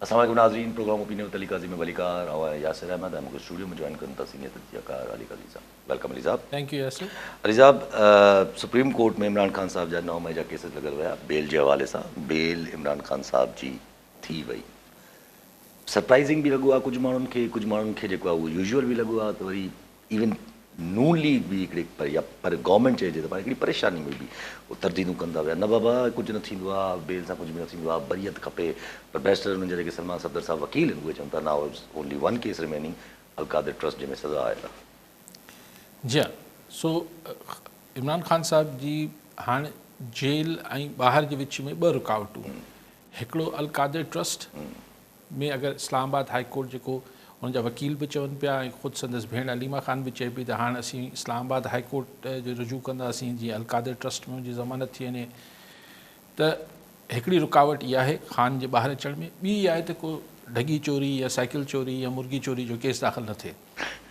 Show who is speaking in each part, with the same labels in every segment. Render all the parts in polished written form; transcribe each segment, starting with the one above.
Speaker 1: السلام عليڪم ناظرين programme opinion with Ali Qazi ۾ ڀليڪار آئون آهيان ياسر احمد ۽ مونکي اسٽوڊيو ۾ جوائن ڪن ٿا سينيئر تجزيه ڪار علي قاضي صاحب welcome Ali صاحب.
Speaker 2: Thank you Yasir.
Speaker 1: Ali صاحب سپريم ڪورٽ ۾ عمران خان صاحب جا 9 مئي جا ڪيسز لڳل هيا بيل جي حوالي سان بيل عمران خان صاحب جي ٿي وئي سرپرائزنگ به لڳو آهي ڪجهه ماڻهن کي ڪجهه ماڻهن کي جيڪو آهي اهو يوزوئل به لڳو آهي ته وري ايون نون ليگ به هڪڙي پر يا پر گورنمينٽ چئجي ته پاڻ هڪڙي پريشاني ۾ به هو ترديدون ڪندا ويا نه بابا ڪجهه نه ٿيندو آهي بيل سان ڪجهه به نه ٿيندو آهي بريت کپي پر بئريسٽر انهن جا جيڪي سلمان صفدر صاحب وڪيل آهن اهي چون ٿا now is only one case remaining Al-Qadir trust جنهن ۾ سزا آيل آهي.
Speaker 2: جي ها سو عمران خان صاحب جي هاڻ جيل ۽ ٻاهر جي وچ ۾ ٻه رڪاوٽون هڪڙو القادر ٽرسٽ ۾ اگر اسلام آباد هائي ڪورٽ جيڪو ان جا وڪيل به چون پيا ۽ خود سندس ڀيڻ عليما خان به چئي پئي ته هاڻ اسين اسلام آباد هائي ڪورٽ جو رجوع ڪنداسين جيئن القادر ٽرسٽ ۾ ان جي ضمانت ٿي وڃي ته هڪڙي رڪاوٽ اها آهي خان جي ٻاهر اچڻ ۾ ٻي اها آهي ته ڪو ڍڳي چوري يا سائيڪل چوري يا مرغي چوري جو ڪيس داخل نه ٿئي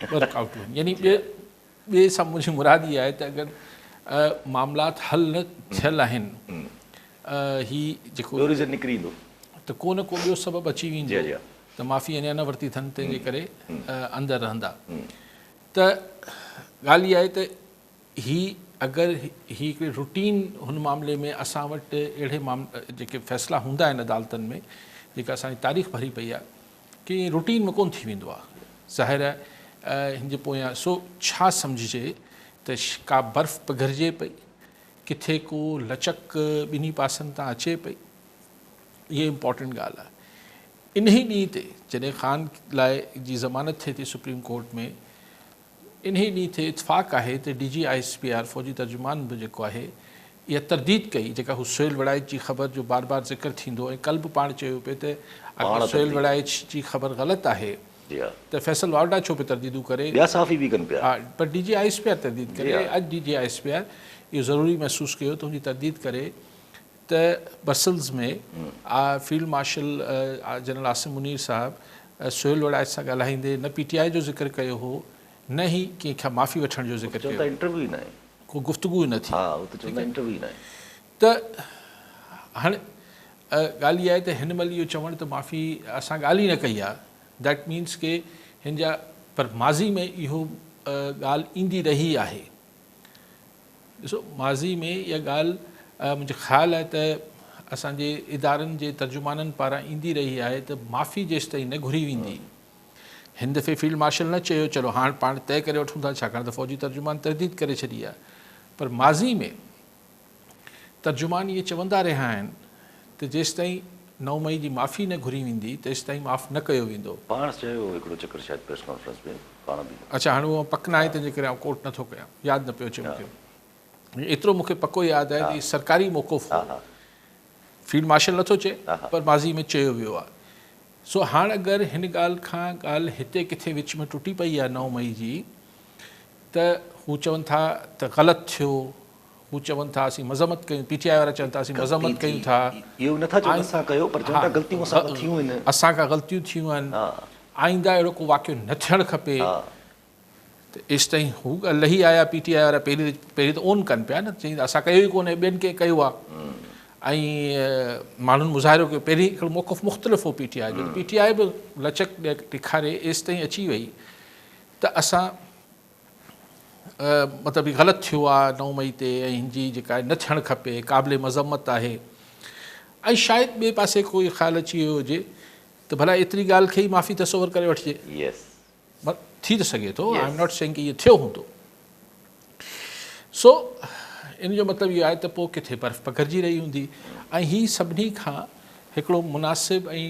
Speaker 2: ٻه رڪاوٽون آهن يعني ٻي ٻئي سان منهنجي مراد اها آهي ته اگر معاملات حل نه ٿيل آهن هي جيڪو
Speaker 1: ٻيو ريزن نڪري ايندو
Speaker 2: ته ڪو نه ڪو ٻيو سبب اچي ويندو ته معافي اڃا نه ورتي اٿن تنهن جي ڪري اندر رهندا ته ڳالهه اها آهي ته هي اگر هي هڪڙي روٽين هن معاملي ۾ اسان وٽ اهڙي جيڪي فيصلا هوندا آهن عدالتن ۾ جيڪا اسان جي تاريخ ڀري پئي آهي ڪي ائين روٽين ۾ ڪونه ٿي ويندو آهي. ظاهر آهي هن جي پويان سو ڇا سمجهجي ته ڪا برف پگهرجي پئي، ڪٿي ڪو لچڪ ٻنهي پاسن تان اچي پئي. اها امپارٽنٽ ڳالهه آهي. انهي ڏينهن تي جڏهن خان لاء جي ضمانت ٿئي ٿي سپريم ڪورٽ ۾ انهيء ڏينهن تي اتفاق آهي ته D G I S P R فوجي ترجمان به جيڪو آهي اها ترديد ڪئي جيڪا هو سهيل وڙائچ جي خبر جو بار بار ذڪر ٿيندو ۽ ڪل به پاڻ چيو پئي ته اگر سهيل وڙائچ جي خبر غلط آهي ته فيصل واوڊا ڇو پيو ترديدون ڪري.
Speaker 1: ٻيا صحافي به ڪن پيا.
Speaker 2: ها پر D G I S P R ترديد ڪري اڄ D G I S P R اهو ضروري محسوس ڪيو ته ان جي ترديد ڪري ته Brussels ۾ field marshal general Asim Munir صاحب سهيل وڙائچ سان ڳالهائيندي نه پي ٽي آء جو ذڪر ڪيو هو نه ئي ڪنهن کان معافي وٺڻ جو ذڪر ڪيو
Speaker 1: هو.
Speaker 2: ڪو گفتگو ئي نه ٿي. ته هاڻي ڳالهه اها آهي ته هن مهل اهو چوڻ ته معافي اسان ڳالهه ئي نه ڪئي آهي that means ڪي هن جا پر ماضي ۾ اهو ڳالهه ايندي رهي آهي. ڏسو ماضي ۾ اها ڳالهه منهنجو خيال آهي ته اسان جي ادارن جي ترجمانن پاران ايندي رهي آهي ته معافي جيستائين نه گهري ويندي هن دفعي فيلڊ مارشل نه چيو چلو هاڻ پاڻ طئي ڪري وٺون ٿا ڇاڪاڻ ته فوجي ترجمان ترديد ڪري ڇڏي آهي پر ماضي ۾ ترجمان اهي چوندا رهيا آهن ته جيستائين 9 مئي جي معافي نه گهري ويندي تيستائين معاف نه ڪيو ويندو.
Speaker 1: پاڻ چيو هو هڪڙو چڪر شايد پريس ڪانفرنس ۾ پاڻ به.
Speaker 2: اڇا هاڻي اهو پڪ ناهي تنهنجي ڪري آئون ڪوٽ نٿو ڪيان ياد نه پيو اچي مونکي ايترو مونکي پڪو ياد آهي ته هي سرڪاري موقف هو فيلڊ مارشل نٿو چئي پر ماضي ۾ چيو ويو آهي سو هاڻ اگر هن ڳالهه کان ڳالهه هتي ڪٿي وچ ۾ ٽٽي پئي آهي 9 مئي جي ته هو چون ٿا ته غلط ٿيو هو چون ٿا اسين مذمت ڪيون پي ٽي آء وارا چون ٿا اسين مذمت ڪيون ٿا.
Speaker 1: اهو نه ٿا چون اسان ڪيو پر چون ٿا غلطيون اسان کان ٿيون آهن.
Speaker 2: اسان کان غلطيون ٿيون آهن آئنده اهڙو ڪو واقعو نه ٿيڻ کپي ته ايستائين هو لهي آيا پي ٽي آء وارا پهرين پهرين ته اون ڪن پيا نه چئين اسان ڪيو ئي ڪونهي ٻين ڪنهن ڪيو آهي ۽ ماڻهن مظاهرو ڪيو پهرين هڪڙو موقف مختلف هو پي ٽي آء جو پي ٽي آء به لچڪ ڏيکاري ايستائين اچي وئي ته اسان مطلب هي غلط ٿيو آهي 9 مئي تي ۽ هن جي جيڪا نه ٿيڻ کپي قابل مذمت آهي ۽ شايد ٻئي پاسي ڪوئي خيال اچي ويو هجي ته ڀلا ايتري ڳالهه کي ئي معافي تصور ڪري وٺجي. ٿي ته سگهي ٿو I am not saying ڪي ائين ٿيو هوندو. سو ان جو مطلب اهو آهي ته پوء ڪٿي برف پگهرجي رهي هوندي ۽ هي سڀني کان هڪڙو مناسب ۽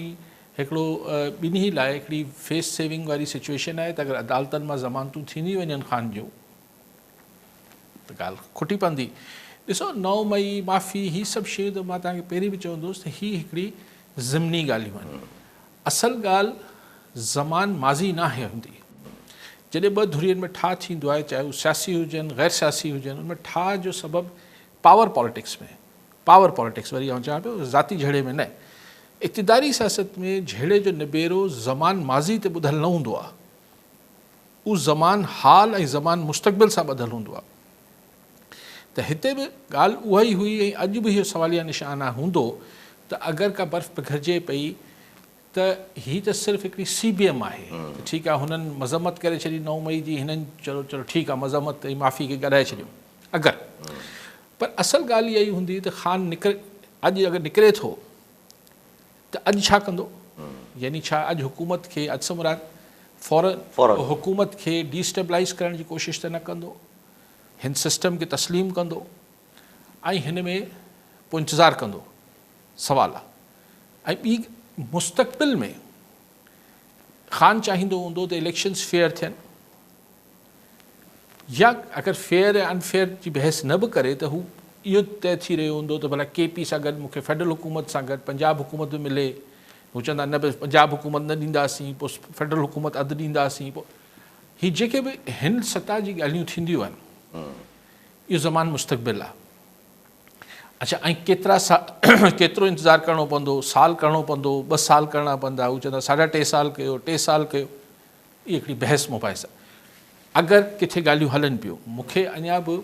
Speaker 2: هڪڙو ٻنهي لاء هڪڙي فيس سيونگ واري سچوئيشن آهي ته اگر عدالتن مان ضمانتون ٿينديون وڃن خان جون ته ڳالهه کٽي پوندي. ڏسو 9 مئي، معافي هي سڀ شيون ته مان توهان کي پهرين به چوندو هوس ته هي هڪڙي ضمني ڳالهيون آهن. اصل ڳالهه زمان ماضي ناهي هوندي. جڏهن ٻه ڌرين ۾ ٺاهه ٿيندو آهي چاهي هو سياسي هجن غير سياسي هجن ان ۾ ٺاهه جو سبب پاور پاليٽڪس ۾ پاور پاليٽڪس وري آئون چوان پيو ذاتي جهيڙي ۾ نه اقتداري سياست ۾ جهيڙي جو نبيرو زمان ماضي تي ٻڌل نه هوندو آهي اهو زمان حال ۽ زمان مستقبل سان ٻڌل هوندو آهي ته هتي به ڳالهه اها ئي هئي ۽ اڄ به اهو سواليه نشان هوندو ته اگر ڪا برف پگهرجي پئي ته هي ته صرف هڪڙي سي بي ايم آهي ته ٺيڪ آهي هنن مذمت ڪري ڇڏي 9 مئي جي هنن چلو چلو ٺيڪ آهي مذمت ۽ معافي کي ڳالهائي ڇڏيو اگر پر اصل ڳالهه اها ئي هوندي ته خان نڪر اڄ اگر نڪري ٿو ته اڄ ڇا ڪندو يعني ڇا اڄ حڪومت کي اڄ سان مراد فورن حڪومت کي ڊي اسٽيبلائز ڪرڻ جي ڪوشش ته نه ڪندو هن سسٽم کي تسليم ڪندو ۽ هن ۾ پوء انتظار ڪندو سوال آ ۽ ٻي مستقبل ۾ خان چاهيندو هوندو ته اليڪشنز فيئر ٿين يا اگر فيئر ۽ ان فيئر جي بحث نه به ڪري ته هو اهو طئي ٿي رهيو هوندو ته ڀلا ڪي پي سان گڏ مون کي فيڊرل حڪومت سان گڏ پنجاب حڪومت به ملي هو چوندا نه به پنجاب حڪومت نه ڏينداسين پوء فيڊرل حڪومت اڌ ڏينداسين پوء هي جيڪي به هن سطح جي ڳالهيون ٿينديون آهن اهو زمان مستقبل آهي اڇا ۽ ڪيترا سا ڪيترو انتظار ڪرڻو پوندو سال ڪرڻو پوندو ٻه سال ڪرڻا پوندا هو چوندا ساڍا ٽي سال ڪيو ٽي سال ڪيو اهي هڪڙي بحث مباحث اگر ڪٿي ڳالهيون هلن پيون مون کي اڃا به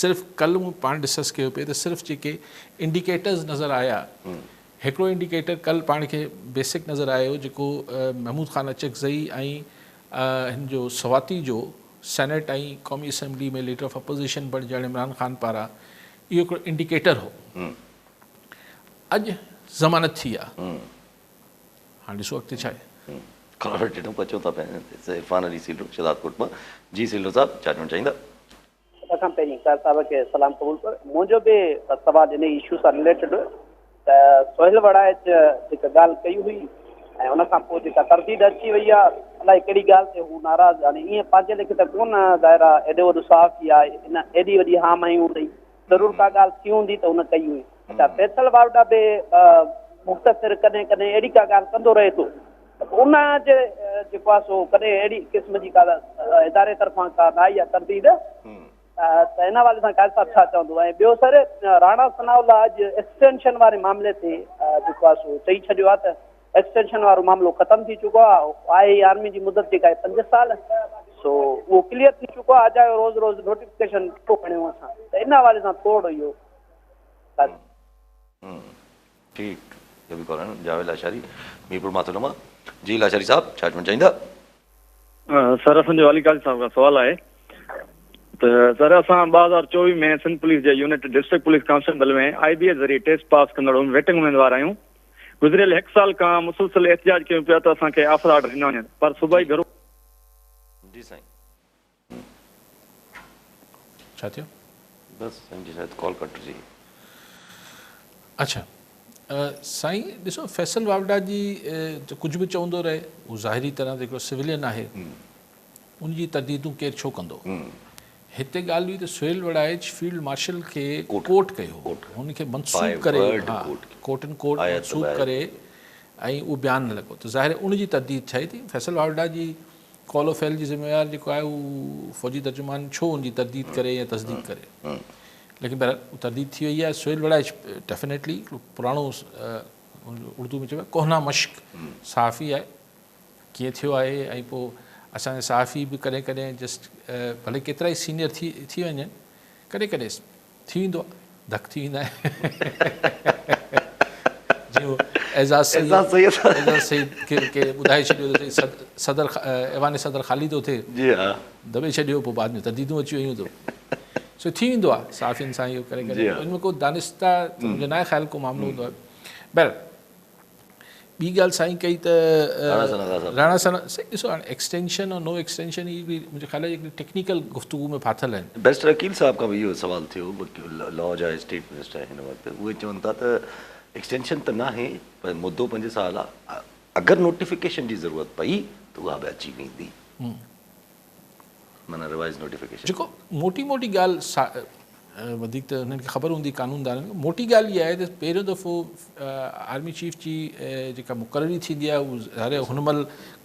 Speaker 2: صرف ڪل مون پاڻ ڊسڪس ڪيو پئي ته صرف جيڪي انڊيڪيٽرز نظر آيا هڪڙو انڊيڪيٽر ڪل پاڻ کي بيسڪ نظر آيو جيڪو محمود خان اچڪزئي ۽ هن جو سواتي جو سينيٽ ۽ قومي اسيمبلي ۾ ليڊر آف اپوزيشن بڻجڻ عمران خان پاران اهو هڪڙو انڊيڪيٽر هو. اڄ ضمانت ٿي آ. هاڻ ڏسو اڳتي ڇا آهي.
Speaker 1: ڪالر ڏنو پچو ٿا پيا عرفان علي سيلرو شهداد ڪوٽ مان جي سيلرو صاحب ڇا چوڻ چاهيندا.
Speaker 3: سڀ کان پهرين قاضي صاحب کي سلام قبول ڪر. منهنجو به سوال انهي اشو سان رليٽيڊ هو ته سهيل وڙائچ جيڪا ڳالهه ڪئي هئي ۽ ان کان پوء جيڪا ترديد اچي وئي آهي الائي ڪهڙي ڳالهه تي هو ناراض هاڻي ائين پنهنجي ليکي ته ڪونه ظاهر آهي ايڏو وڏو صحافي آهي ان ايڏي وڏي هام هنئي هوندئي ضرور ڪا ڳالهه ٿي هوندي ته هن ڪئي هئي اڇا فيصل واوڊا به مختصر ڪڏهن ڪڏهن اهڙي ڪا ڳالهه ڪندو رهي ٿو ته ان جي جيڪو آهي سو ڪڏهن اهڙي قسم جي ڪا اداري طرفان ڪا نه آئي آهي ترديد ته ان حوالي سان قاضي صاحب ڇا چوندو ۽ ٻيو سر راڻا ثناء الله اڄ ايڪسٽينشن واري معاملي تي جيڪو آهي سو چئي ڇڏيو آهي ته ايڪسٽينشن وارو معاملو ختم ٿي چڪو آهي آهي ئي آرمي جي مدت جيڪا آهي 5 سال سو اهو ڪليئر ٿي چڪو آهي اجايو روز روز نوٽيفڪيشن ڇو کڻيو اسان ته ان حوالي سان ٿورو اهو
Speaker 1: ٺيڪ اهو به ڪالر جاويد لاشاري ميرپور ماٿيلو مان جي لاشاري صاحب ڇا چوڻ چاهيندا.
Speaker 4: سر اسان جو علي قاضي صاحب کان سوال آهي ته سر اسان 2024 ۾ سنڌ پوليس جي unit district police constable ۾ I B S ذريعي ٽيسٽ پاس ڪندڙ ويٽنگ اميدوار آهيون گذريل هڪ سال کان مسلسل احتجاج ڪيون پيا ته اسان کي آفر آرڊر ڏنا وڃن پر صوبائي گهرو
Speaker 1: جي سائين.
Speaker 2: ڇا ٿيو؟
Speaker 1: بس سائين جي شايد ڪال ڪٽجي.
Speaker 2: اڇا سائين ڏسو فيصل واوڊا جي ته ڪجهه به چوندو رهي هو ظاهري طرح ته هڪڙو سويلين آهي ان جي ترديدون ڪير ڇو ڪندو هتي ڳالهه هئي ته سهيل وڙائچ فيلڊ مارشل کي ڪوٽ ڪيو هن کي منسوب ڪري ها ڪوٽ ان ڪوٽ منسوب ڪري ۽ اهو بيان نه لڳو ته ظاهر ان جي ترديد ٺهي ٿي فيصل واوڊا جي قول و فعل جي ذميوار جيڪو آهي هو فوجي ترجمان ڇو ان جي ترديد ڪري يا تصديق ڪري ليڪن بهرحال هو ترديد ٿي وئي آهي سهيل وڙائچ ڊيفينيٽلي هڪڙو پراڻو اردو ۾ چئبو آهي ڪهنا مشق صحافي آهي ڪيئن ٿيو آهي ۽ پوء اسان جا صحافي به ڪڏهن ڪڏهن جسٽ ڀلي ڪيترا ئي سينيئر ٿي ٿي وڃن ڪڏهن ڪڏهن ٿي ويندو آهي ڌڪ ٿي ويندا آهن جيئن اعزاز سيد اعزاز سيد کي کي ٻڌائي ڇڏيو ته صدر ايوان صدر خالي ٿو ٿئي جي ها دٻي ڇڏيو پوء بعد ۾ ترديدون اچي ويون ته سو ٿي ويندو آهي صحافين سان اهو ڪري ڪري ان ۾ ڪو دانسته منهنجو ناهي خيال ڪو معاملو هوندو آهي بهرحال ٻي ڳالهه سائين ڪئي ته راڻا ثنا سائين ڏسو هاڻي ايڪسٽينشن ۽ نو ايڪسٽينشن هي به منهنجي خيال ۾ هڪڙي ٽيڪنيڪل گفتگو ۾ ڦاٿل آهن.
Speaker 1: بئريسٽر عقيل صاحب کان به اهو سوال ٿيو لا جا اسٽيٽ منسٽر آهن هن وقت اهي چون ٿا ته ايڪسٽينشن ته ناهي پر مدو 5 سال آهي اگر نوٽيفڪيشن جي ضرورت پئي ته اها به اچي ويندي معنيٰ ريوائز نوٽيفڪيشن.
Speaker 2: جيڪو موٽي موٽي ڳالهه وڌيڪ ته هنن کي خبر هوندي قانوندانن کي موٽي ڳالهه اها آهي ته پهريون دفعو آرمي چيف جي جيڪا مقرري ٿيندي آهي اهو ظاهر آهي هن مهل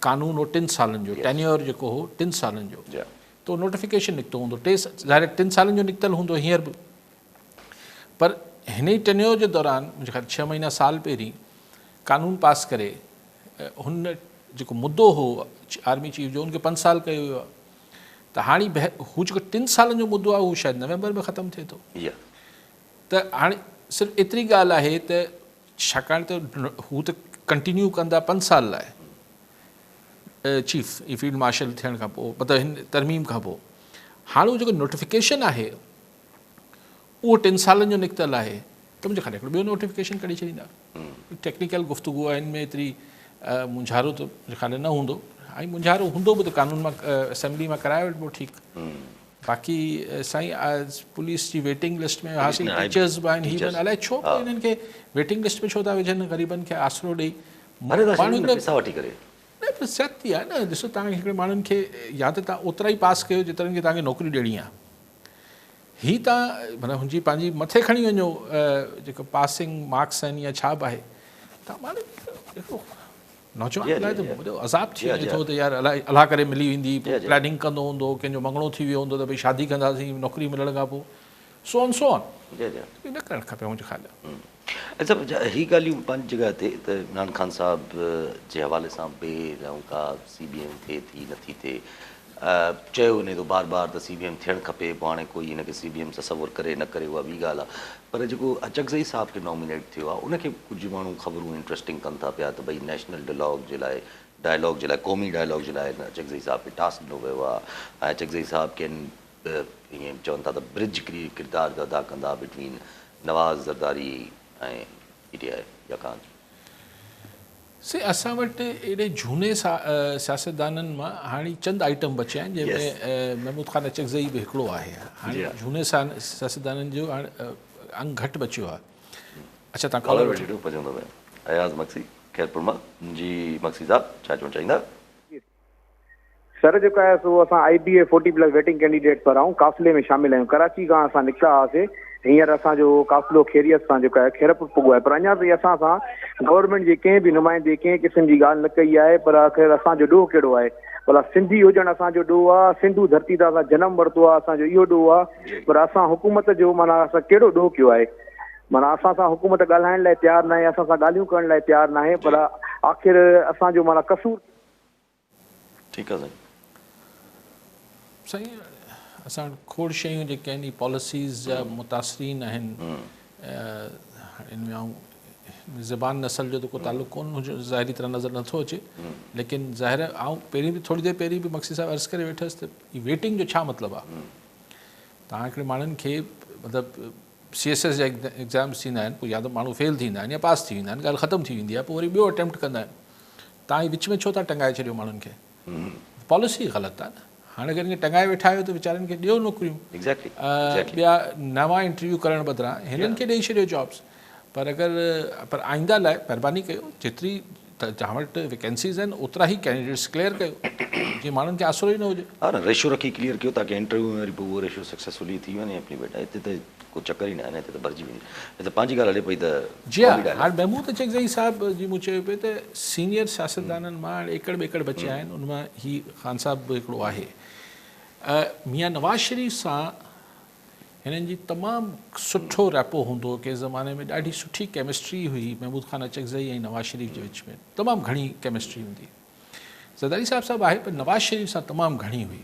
Speaker 2: قانون هو 3 سالن جو ٽينيور جيڪو هو 3 سالن جو ته نوٽيفڪيشن نڪتو هوندو ٽي ظاهر آهي 3 سالن جو نڪتل هوندو هينئر به پر هن ئي ٽينيور جي دوران منهنجي خيال 6 مهينا سال پهرين قانون پاس ڪري هن جيڪو مدو هو آرمي چيف جو ان کي 5 سال ڪيو ويو آهي ته هاڻي هو جيڪو 3 سالن جو مدو آهي اهو شايد نومبر ۾ ختم ٿئي ٿو ته هاڻي صرف ايتري ڳالهه آهي ته ڇاڪاڻ ته هو ته ڪنٽينيو ڪندا پنج سال لاء چيف فيلڊ مارشل ٿيڻ کان پوء مطلب هن ترميم کان پوء هاڻي اهو جيڪو نوٽيفڪيشن آهي اهو ٽن سالن جو نڪتل آهي ته منهنجي خيال هڪڙو ٻيو نوٽيفڪيشن ڪڍي ڇڏيندا. ٽيڪنيڪل گفتگو آهي ان ۾ ايتري مونجهارو ته منهنجي خيال نه هوندو ۽ مونجهارو هوندو به ته قانون مان اسيمبلي مان ڪرائي وٺبو ٺيڪ. باقي سائين پوليس جي ويٽنگ لسٽ ۾ هئاسين ٽيچرز به آهن هي به آهن الائي ڇو پوء انهن کي ويٽنگ لسٽ ۾ ڇو ٿا وجهن غريبن کي آسرو ڏئي
Speaker 1: ماڻهو پئسا وٺي ڪري
Speaker 2: نه پر زيادتي آهي نه ڏسو توهان هڪڙي ماڻهن کي يا ته توهان اوترا ئي پاس ڪيو جيترن کي توهان کي نوڪري ڏيڻي آهي هي توهان معنيٰ هن جي پنهنجي مٿي کڻي وڃو جيڪو پاسنگ مارڪس آهن يا ڇا به آهي توهان ماڻهن هڪڙو نوجوان لاء ته وڏو عذاب ٿي وڃي ٿو ته يار الائي الله ڪري ملي ويندي پوء پلاننگ ڪندو هوندو ڪنهن جو مڱڻو ٿي ويو هوندو ته ڀئي شادي ڪنداسين نوڪري ملڻ کان پوء سو آن سو آن نه ڪرڻ کپي منهنجي خيال ۾.
Speaker 1: اچا هي ڳالهيون پنهنجي جڳهه تي ته عمران خان صاحب جي حوالي سان به ۽ ڪا سي بي ايم ٿئي ٿي نٿي ٿئي چيو وڃي ٿو بار بار ته سي بي ايم ٿيڻ کپي پوء هاڻي ڪوئي هن کي سي بي ايم تصور ڪري نه ڪري اها ٻي ڳالهه آهي پر جيڪو اچڪزئي صاحب کي نامينيٽ ٿيو آهي ان کي ڪجهه ماڻهو خبرون انٽريسٽنگ ڪن ٿا پيا ته ڀئي نيشنل ڊلاگ جي لاء ڊائلاگ جي لاء قومي ڊائلاگ جي لاء اچڪزئي صاحب کي ٽاسڪ ڏنو ويو آهي ۽ اچڪزئي صاحب کين ائين چون ٿا ته برج ڪردار ادا ڪندا between Nawaz Zardari ۽ P T I يا ڪانه.
Speaker 2: سي اسان وٽ ايڏي جهوني سياستدانن مان هاڻي چند آئٽم بچيا آهن جنهن ۾ محمود خان اچڪزئي به هڪڙو آهي. هاڻي جهوني سياستدانن جو هاڻي انگ گهٽ بچيو آهي. اڇا تان
Speaker 1: ڪالر وٺو. اياز مگسي خيرپور مان جي مگسي صاحب ڇا چوڻ چاهيندا.
Speaker 5: سر جيڪو آهي سو اسان I B A forty plus waiting candidates وارا آهيون قافلي ۾ شامل آهيون ڪراچي کان اسان نڪتا هئاسي هينئر اسان جو قافلو خيريت سان جيڪو آهي خيرپور پڳو آهي پر اڃا تائين اسان سان گورنمينٽ جي ڪنهن به نمائندي ڪنهن قسم جي ڳالهه نه ڪئي آهي پر آخر اسان جو ڏوهه ڪهڙو آهي ڀلا سنڌي هجڻ اسان جو ڏوهه آهي سنڌو ڌرتي تان اسان جنم ورتو آهي اسان جو اهو ڏوهه آهي پر اسان حڪومت جو معنيٰ اسان ڪهڙو ڏوهه ڪيو آهي معنيٰ اسان سان حڪومت ڳالهائڻ لاء تيار ناهي اسان سان ڳالهيون ڪرڻ لاء تيار ناهي پر آخر اسان جو معنيٰ قصور
Speaker 1: ٺيڪ آ سائين.
Speaker 2: سائين اسان وٽ کوڙ شيون جيڪي آهن اهي پاليسيز جا متاثرين آهن ان ۾ آئون زبان نسل جو ته ڪو تعلق ڪون هجي ظاهري طرح نظر نٿو اچي ليڪن ظاهر آئون پهرين به ٿوري دير پهرين به مگسي صاحب عرض ڪري ويٺس ته هي ويٽنگ جو ڇا مطلب آهي تان هڪڙي ماڻهن کي مطلب سي ايس ايس جا ايگزامس ٿيندا آهن پوء يا ته ماڻهو فيل ٿيندا آهن يا پاس ٿي ويندا آهن ڳالهه ختم ٿي ويندي آهي پوء وري ٻيو اٽيمپٽ ڪندا آهن توهان هي وچ ۾ ڇو ٿا ٽنگائي ڇڏيو ماڻهن کي پاليسي غلط آهي نه هاڻي اگر ائين ٽنگائي ويٺا آهيو ته ويچارن کي ڏيو نوڪريون ٻيا نوان انٽرويو ڪرڻ بدران هنن کي ڏئي ڇڏيو جابس پر اگر پر آئنده لاء مهرباني ڪيو جيتري توهان وٽ ويڪنسيز آهن اوترا ئي ڪينڊيڊيٽس ڪليئر ڪيو جيئن ماڻهن کي آسرو ئي نه هجي.
Speaker 1: ها نه ريشو رکي ڪليئر ڪيو تاڪه انٽرويو ۾ وري پوء اهو ريشو سڪسيسفلي ٿي وڃي امپليمينٽ هتي ته ڪو چڪر ئي ناهي نه هتي ته ڀرجي ويندي هتي پنهنجي ڳالهه هلي پئي ته
Speaker 2: جي ها هاڻ محمود اچڪزئي صاحب جي مون چيو پئي ته سينيئر سياستدانن مان هاڻ ايڪڙ ٻيڪڙ بچيا آهن ان مان هي خان صاحب به هڪڙو آهي ميان نواز شريف سان هنن جي تمام سٺو ريپو هوندو هو ڪنهن زماني ۾ ڏاڍي سٺي ڪيمسٽري هئي محمود خان اچڪزئي ۽ نواز شريف جي وچ ۾ تمام گهڻي ڪيمسٽري هوندي زرداري صاحب سان به آهي پر نواز شريف سان تمام گهڻي هئي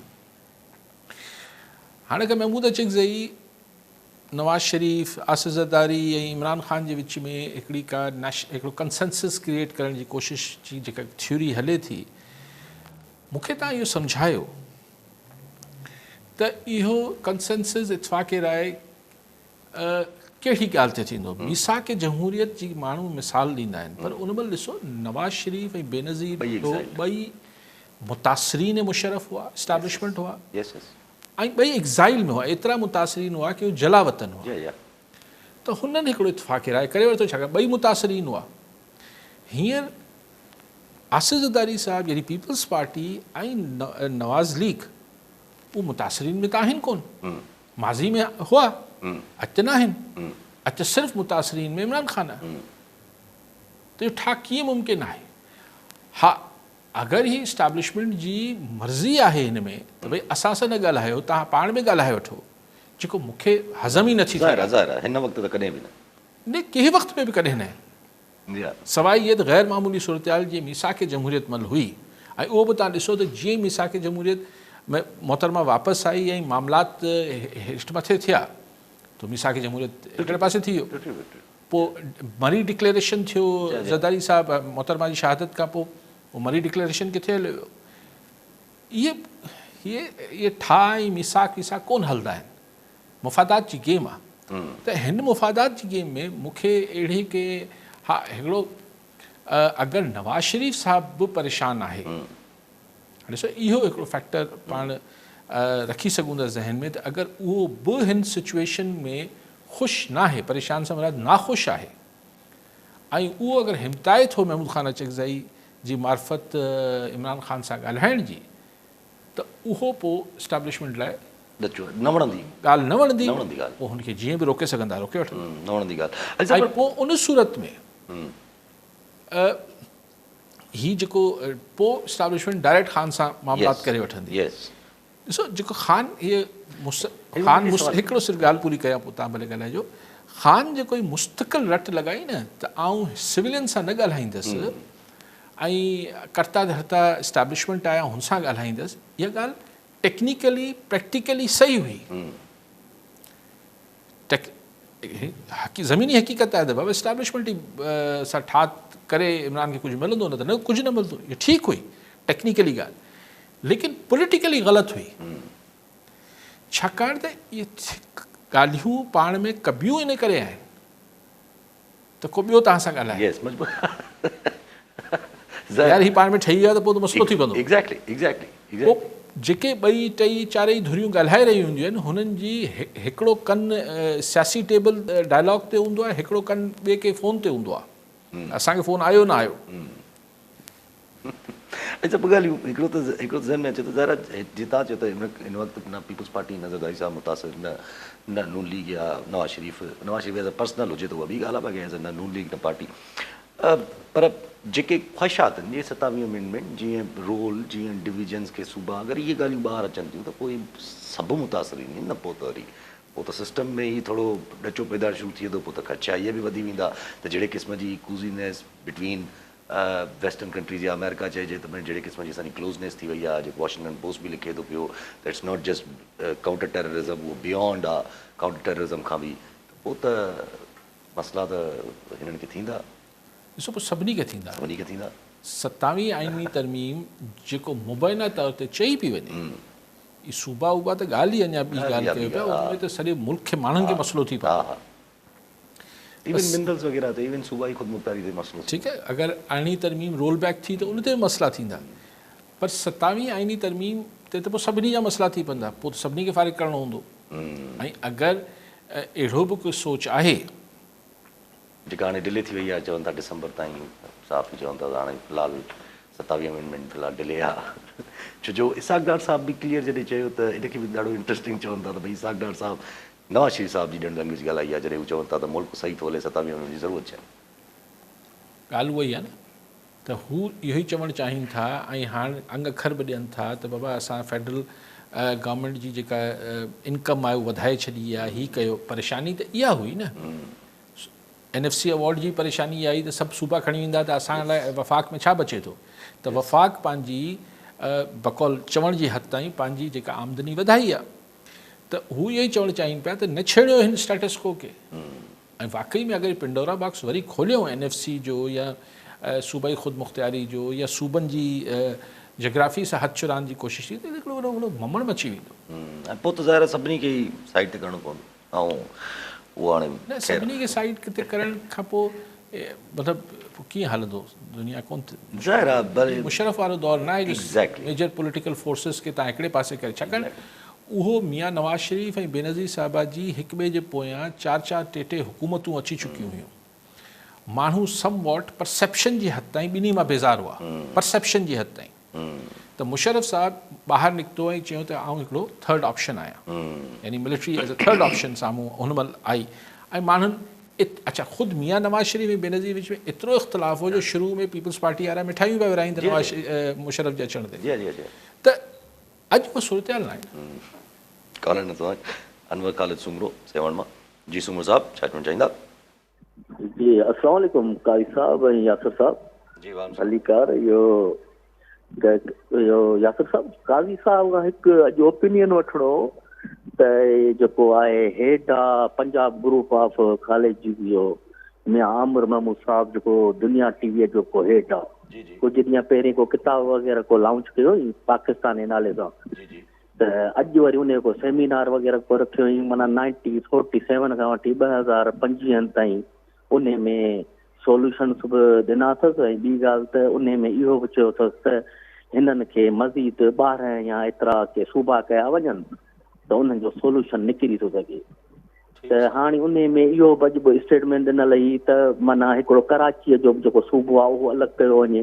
Speaker 2: هاڻي اگر محمود اچڪزئي نواز شريف، آصف زرداري ۽ عمران خان جي وچ ۾ هڪڙي ڪا هڪڙو ڪنسنسس ڪريئيٽ ڪرڻ جي ڪوشش جي جيڪا ٿيوري هلي ٿي مون کي توهان اهو سمجهايو ته اهو ڪنسنسس اتفاق راء ڪهڙي ڳالهه تي ٿيندو؟ ميثاق جمهوريت جي ماڻهو مثال ڏيندا آهن پر ان مهل ڏسو نواز شريف ۽ بينظير ڀٽو ٻئي متاثرين مشرف هئا، اسٽيبلشمينٽ هئا ۽ ٻئي ايگزائل ۾ هئا، ايترا متاثرين هئا ڪي هو جلا وطن هئا ته هنن هڪڙو اتفاق راء ڪري ورتو ڇاڪاڻ ٻئي متاثرين هئا. هينئر آصف زرداري صاحب يعني پيپلز پارٽي ۽ نواز ليگ هو متاثرين ۾ ته آهن ڪون، ماضي ۾ هئا اڄ ته ناهن، اڄ ته صرف متاثرين ۾ عمران خان آهي ته اهو ٺاهه ڪيئن ممڪن آهي؟ ها اگر هي اسٽيبلشمينٽ جي مرضي آهي هن ۾ ته ڀئي اسان سان نه ڳالهايو توهان پاڻ ۾ ڳالهائي وٺو جيڪو مون کي هضم ئي نه ٿي
Speaker 1: ظاهر آهي ظاهر آهي هن وقت ته ڪڏهن به نه.
Speaker 2: نه ڪنهن وقت ۾ به ڪڏهن نه. سواء اهي ته غير معمولي صورتحال جيئن ميثاق جمهوريت مهل هئي ۽ اهو به توهان ڏسو ته جيئن ئي ميثاق جمهوريت ۾ محترمه واپس آئي ۽ معاملات هيٺ مٿي ٿيا ته ميثاق جمهوريت هڪڙي پاسي ٿي ويو. پوء مري ڊڪليريشن ٿيو زرداري صاحب محترمه جي شهادت کان پوء اهو مري ڊڪليريشن ڪٿي هليو ويو؟ اهي اهي اهي ٺاهه ۽ ميثاق ويثاق ڪونه هلندا آهن. مفادات جي گيم آ ته هن مفادات جي گيم ۾ مون کي اهڙي ڪي ها هڪڙو اگر نواز شريف صاحب به پريشان آهي ڏسو اهو هڪڙو فيڪٽر پاڻ رکي سگهون ٿا ذهن ۾ ته اگر اهو به هن سچويشن ۾ خوش ناهي پريشان سان مراد ناخوش آهي ۽ اهو اگر همتائي ٿو محمود خان اچڪزئي جي معرفت عمران خان سان ڳالهائڻ جي ته اهو پوء اسٽيبلشمينٽ لاء
Speaker 1: نه وڻندي
Speaker 2: ڳالهه نه وڻندي نه وڻندي ڳالهه پوء هن کي جيئن به روڪي سگهندا روڪي وٺندا
Speaker 1: نه وڻندي ڳالهه
Speaker 2: ۽ پوء ان صورت ۾ هي جيڪو پوء اسٽيبلشمينٽ ڊائريڪٽ خان سان معاملات ڪري وٺندي. ڏسو جيڪو خان هي خان هڪڙو صرف ڳالهه پوري ڪيان پوء توهان ڀلي ڳالهائجو. خان جيڪو هي مستقل رٽ لڳائي نه ته آئون سولين سان نه ڳالهائيندس ۽ ڪرتا ڌرتا اسٽيبلشمينٽ آهي آئون هن سان ڳالهائيندس اها ڳالهه ٽيڪنيڪلي پريڪٽيڪلي صحيح هئي. زميني حقيقت آهي ته بابا اسٽيبلشمينٽ ئي سان ٺاهه ڪري عمران کي ڪجهه ملندو نه ته نه ڪجهه نه ملندو اها ٺيڪ هئي ٽيڪنيڪلي ڳالهه ليڪن پوليٽيڪلي غلط هئي ڇاڪاڻ ته اهي ڳالهيون پاڻ ۾ ڪبيون ان ڪري آهن ته ڪو ٻيو توهان سان ڳالهائي يار هي پاڻ ۾ ٺهي ويا ته پوء ته مسئلو ٿي پوندو.
Speaker 1: ايگزيڪٽلي ايگزيڪٽلي پوء
Speaker 2: جيڪي ٻئي ٽئي چارئي ڌريون ڳالهائي رهيون هونديون آهن هنن جي هڪڙو ڪن سياسي ٽيبل ڊائلاگ تي هوندو آهي هڪڙو ڪن ٻئي ڪنهن فون تي هوندو آهي اسان کي فون آيو نه آيو.
Speaker 1: اچا ٻه ڳالهيون هڪڙو ته هڪڙو ته ذهن ۾ اچي ٿو ظاهر آهي جيئن توهان چيو ته هن وقت نه پيپلز پارٽي نه زرداري صاحب متاثر نه نه نون ليگ يا Nawaz Sharif Nawaz Sharif as a personal هجي ته اها ٻي ڳالهه آهي باقي ايز اي نه نون ليگ نه پارٽي پر جيڪي خواهشات آهن جيئن ستاويهه امينڊمينٽ جيئن رول جيئن ڊويزنز کي صوبا اگر اهي ڳالهيون ٻاهر اچن ٿيون ته پوء سڀ متاثر آهن نه پوء ته وري پوء ته سسٽم ۾ ئي ٿورو ڏچو پيدا شروع ٿي ويندو پوء ته خدشا اهي به وڌي ويندا ته جهڙي قسم جي ڪوزينيس بٽوين ويسٽرن ڪنٽريز يا آمريڪا چئجي ته جهڙي قسم جي اسان جي ڪلوزنيس ٿي وئي آهي جيڪو واشنگٽن پوسٽ به لکي ٿو پيو ته it's not just counter terrorism اهو بيونڊ آهي ڪائونٽر ٽيررزم کان به ته پوء ته مسئلا ته هنن کي ٿيندا.
Speaker 2: ڏسو پوء سڀني کي ٿيندا.
Speaker 1: سڀني کي ٿيندا.
Speaker 2: ستاويهين آئيني ترميم جيڪو مبينا طور تي چئي پئي وڃي هي صوبا ووبا ته ڳالهه ئي اڃا ٻي ڳالهه ڪيو پيا ان ۾ ته سڄي ملڪ کي ماڻهن کي مسئلو ٿي پوندو.
Speaker 1: ايون منرلز وغيره تي ايون صوبائي خودمختياري تي مسئلو
Speaker 2: ٿيندو. ٺيڪ آهي اگر ارڙهين ترميم رول بيڪ ٿي ته ان تي به مسئلا ٿيندا پر ستاويهين آئيني ترميم تي ته پوء سڀني جا مسئلا ٿي پوندا پوء ته سڀني کي فارغ ڪرڻو هوندو ۽ اگر اهڙو به ڪو سوچ آهي.
Speaker 1: جيڪا هاڻي ڊلي ٿي وئي آهي چون ٿا ڊسمبر تائين صحافي چون ٿا ته هاڻي في الحال ستاويهه امينڊمينٽ في الحال ڊلي آهي ڇو جو اسحاق ڊار صاحب به ڪليئر جڏهن چيو ته ان کي به ڏاڍو انٽرسٽنگ چون ٿا ته ڀئي اسحاق ڊار صاحب نواز شريف صاحب جي ڄڻ لئنگويج ڳالهائي آهي جڏهن هو چون ٿا ته ملڪ صحيح ٿو هلي ستاويهه امينڊمينٽ جي ضرورت ڇا آهي.
Speaker 2: ڳالهه اها ئي آهي نه ته هو اهو ئي چوڻ چاهين ٿا ۽ هاڻ انگ اکر به ڏين ٿا ته بابا اسان فيڊرل گورنمينٽ جي جيڪا انڪم آهي اها وڌائي ڇڏي آهي هي ڪيو پريشاني ته اها هئي نه اين ايف سي ايوارڊ جي پريشاني اها آئي ته سڀ صوبا کڻي ويندا ته اسان لاء وفاق ۾ ڇا بچي ٿو ته وفاق پنهنجي بقول چوڻ جي حد تائين پنهنجي جيڪا آمدني وڌائي آهي ته هو اهو ئي چوڻ چاهين پيا ته نه ڇيڙيو هن اسٽيٽس ڪو کي ۽ واقعي ۾ اگر پنڊورا باڪس وري کوليو اين ايف سي جو يا صوبائي خود مختياري جو يا صوبن جي جاگرافي سان هٿ چراند جي ڪوشش ٿي ته هڪڙو وڏو وڏو ممڻ مچي ويندو.
Speaker 1: ۽ پوء ته ظاهر آهي سڀني کي ئي سائيڊ تي ڪرڻو پوندو ۽ اهو هاڻي
Speaker 2: نه سڀني کي سائيڊ تي ڪرڻ کان پوء مطلب پوء ڪيئن هلندو دنيا ڪون
Speaker 1: ظاهر آهي
Speaker 2: ڀلي مشرف وارو دور نه آهي جو ميجر پوليٽيڪل فورسز کي تان هڪڙي پاسي ڪري ڇاڪاڻ اهو ميان نواز شريف ۽ بينظير صاحبه جي هڪ ٻئي جي پويان چار چار ٽي ٽي حڪومتون اچي چڪيون هيون. ماڻهو سم واٽ پرسيپشن جي حد تائين ٻنهي مان بيزار هئا. پرسيپشن جي حد تائين ته مشرف صاحب ٻاهر نڪتو ۽ چيو ته آئون هڪڙو ٿرڊ آپشن آهيان يعني military as a third option سامهون ان مهل آئي ۽ ماڻهن اڇا خود ميان نواز شريف ۽ بينظير وچ ۾ ايترو اختلاف هو جو شروع ۾ پيپلز پارٽي وارا مٺايون پيا ورهائين ته نواز مشرف جي اچڻ تي ته اڄ اها صورتحال ناهي نه.
Speaker 1: ڪالر نه ٿو انور خالد سومرو سيوهڻ مان جي سومرو صاحب ڇا چوڻ چاهيندا.
Speaker 6: جي السلام عليڪم قاري صاحب ۽ ياسر صاحب
Speaker 1: جي وعليڪم
Speaker 6: ڀليڪار اهو اهو ياسر صاحب قاضي صاحب کان هڪ اڄ اوپينين وٺڻو هو ته جيڪو آهي هيڊ آ پنجاب گروپ آف ڪاليج جو ميان عامر محمود صاحب جيڪو دنيا ٽي ويء جو ڪو هيڊ آ ڪجهه ڏينهن پهرين ڪو ڪتاب وغيره ڪو لانچ ڪيو هئي پاڪستان جي نالي سان ته اڄ وري ان جو ڪو سيمينار وغيره ڪو رکيو هئي معنيٰ نائنٽي فورٽي سيون کان وٺي 2025 تائين ان ۾ سوليوشنس به ڏنا اٿس ۽ ٻي ڳالهه ته ان ۾ اهو به چيو اٿس ته هنن کي مزيد 12 يا ايترا ڪي صوبا ڪيا وڃن ته انهن جو سوليوشن نڪري ٿو سگهي ته هاڻي انهي ۾ اهو به اڄ به اسٽيٽمينٽ ڏنل هئي ته معنيٰ هڪڙو ڪراچيء جو به جيڪو صوبو آهي اهو الڳ ڪيو وڃي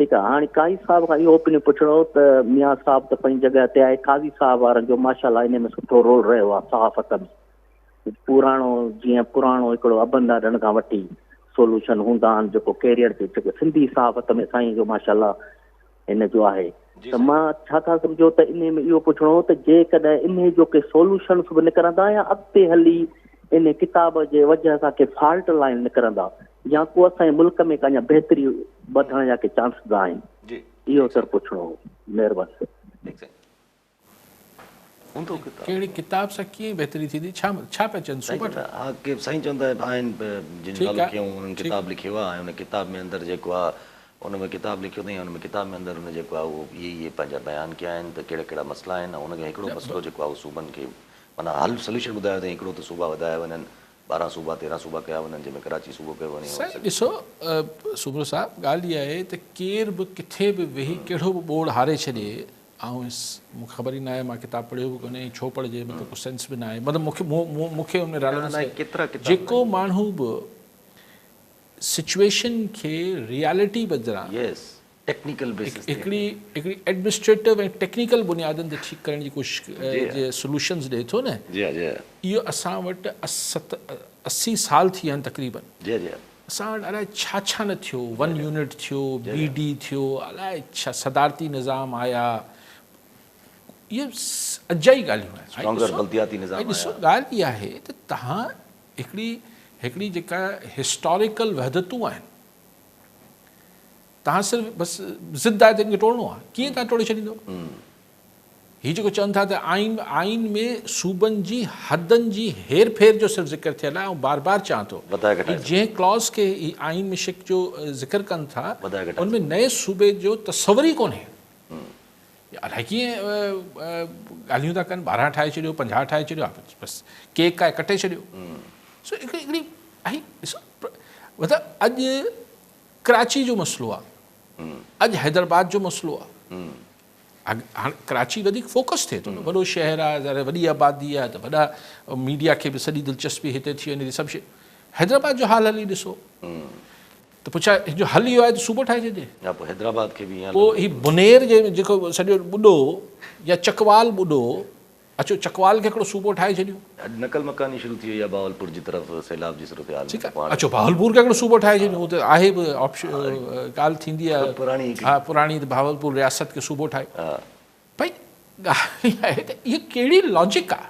Speaker 6: ٺيڪ آهي هاڻي قاضي صاحب کان اهو اوپينين پڇڻو هو ته ميان صاحب ته پنهنجي جڳهه تي آهي قاضي صاحب وارن جو ماشاء الله انهي ۾ سٺو رول رهيو آهي صحافت ۾ پراڻو جيئن پراڻو هڪڙو ابن ڏاڏن کان وٺي سولوشن هوندا آهن جيڪو ڪيريئر جي جيڪو سنڌي صحافت ۾ سائين جو ماشاء الله هن جو آهي ته مان ڇا ٿا سمجهو ته انهي ۾ اهو پڇڻو هو ته جيڪڏهن انهي جو ڪي سولوشنس به نڪرندا يا اڳتي هلي انهي ڪتاب جي وجهه سان ڪي فالٽ لائن نڪرندا يا ڪو اسان جي ملڪ ۾ ڪا اڃا بهتري وڌڻ جا ڪي چانسز آهن اهو سر پڇڻو هو مهرباني سر.
Speaker 1: هوندو ڪتاب.
Speaker 2: ڪهڙي ڪتاب سان ڪيئن بهتري ٿيندي ڇا ڇا پيا چون
Speaker 1: سوپر. ها ڪي سائين چون ٿا آهن جن جو نالو کنيو انهن ڪتاب لکيو آهي ۽ ان ڪتاب ۾ اندر جيڪو آهي ان ۾ ڪتاب لکيو اٿئين ان ۾ ڪتاب ۾ اندر ان جيڪو آهي اهو اهي اهي پنهنجا بيان ڪيا آهن ته ڪهڙا ڪهڙا مسئلا آهن ۽ ان کي هڪڙو مسئلو جيڪو آهي اهو صوبن کي معنيٰ حل سوليوشن ٻڌايو اٿئين هڪڙو ته صوبا وڌايا وڃن 12 صوبا 13 صوبا ڪيا وڃن جنهن ۾ ڪراچي صوبو ڪيو وڃي.
Speaker 2: سائين ڏسو سومرو صاحب ڳالهه اها آهي ته ڪير به ڪٿي به ويهي ڪهڙو به ٻوڙ هاري ڇڏي آئون مون کي خبر ئي ناهي مان ڪتاب پڙهيو به ڪونهي ۽ ڇو پڙهجي مطلب ڪو سينس به ناهي مطلب مون کي مون کي ان ۾ ريليونس جيڪو ماڻهو به سچويشن کي ريالٽي بدران
Speaker 1: يس ٽيڪنيڪل بيسس
Speaker 2: تي هڪڙي هڪڙي ايڊمنسٽريٽو ۽ ٽيڪنيڪل بنيادن تي ٺيڪ ڪرڻ جي ڪوشش جي سولوشنز ڏئي ٿو نه
Speaker 1: جي جي
Speaker 2: اهو اسان وٽ 80 سال ٿي ويا آهن تقريبن
Speaker 1: جي جي
Speaker 2: اسان وٽ الائي ڇا ڇا نه ٿيو، ون يونٽ ٿيو، بي ڊي ٿيو، الائي ڇا صدارتي نظام آيا، اهي اجائي ڳالهيون آهن.
Speaker 1: اسٽرانگر بلدياتي نظام
Speaker 2: آيا. ڏسو ڳالهه اها آهي ته توهان هڪڙي هڪڙي جيڪا هسٽاريڪل وحدتون آهن توهان صرف بس ضد آهي ته ان کي ٽوڙڻو آهي، ڪيئن توهان ٽوڙي ڇڏيندو؟ هي جيڪو چون ٿا ته آئين آئين ۾ صوبن جي حدن جي هير ڦير جو صرف ذڪر ٿيل آهي آئون بار بار چوان ٿو هي جنهن ڪلاز کي هي آئين ۾ شق جو ذڪر ڪن ٿا ان ۾ نئين صوبي جو تصور ئي ڪونهي الائي ڪيئن ڳالهيون ٿا ڪن 12 ٺاهي ڇڏيو 50 ٺاهي ڇڏيو بس ڪيڪ آهي ڪٽي ڇڏيو سو هڪڙي هڪڙي ڏسو مطلب اڄ ڪراچي جو مسئلو آهي اڄ حيدرآباد جو مسئلو آهي هاڻ ڪراچي وڌيڪ فوڪس ٿئي ٿو نه وڏو شهر آهي ظاهر وڏي آبادي آهي ته وڏا ميڊيا کي به سڄي دلچسپي هتي ٿي وڃي ٿي سڀ شي حيدرآباد جو حال هلي ڏسو ته پوء ڇا هن جو حل اهو آهي ته صوبو ٺاهي ڇڏجي
Speaker 1: ها پوء حيدرآباد کي به
Speaker 2: پوء هي بنير جي جيڪو سڄو ٻڏو يا چڪوال ٻڏو اچو چڪوال کي هڪڙو صوبو ٺاهي ڇڏيون.
Speaker 1: اڄ نقل مڪاني شروع ٿي وئي آهي بهاولپور جي طرف سيلاب جي صورتحال ۾
Speaker 2: ٺيڪ آهي اچو بهاولپور کي هڪڙو صوبو ٺاهي ڇڏيون اتي آهي به آپشن ڳالهه ٿيندي آهي
Speaker 1: پراڻي
Speaker 2: ها پراڻي ته بهاولپور رياست کي صوبو ٺاهي ڀئي ڳالهه اها آهي ته اها ڪهڙي لاجڪ آهي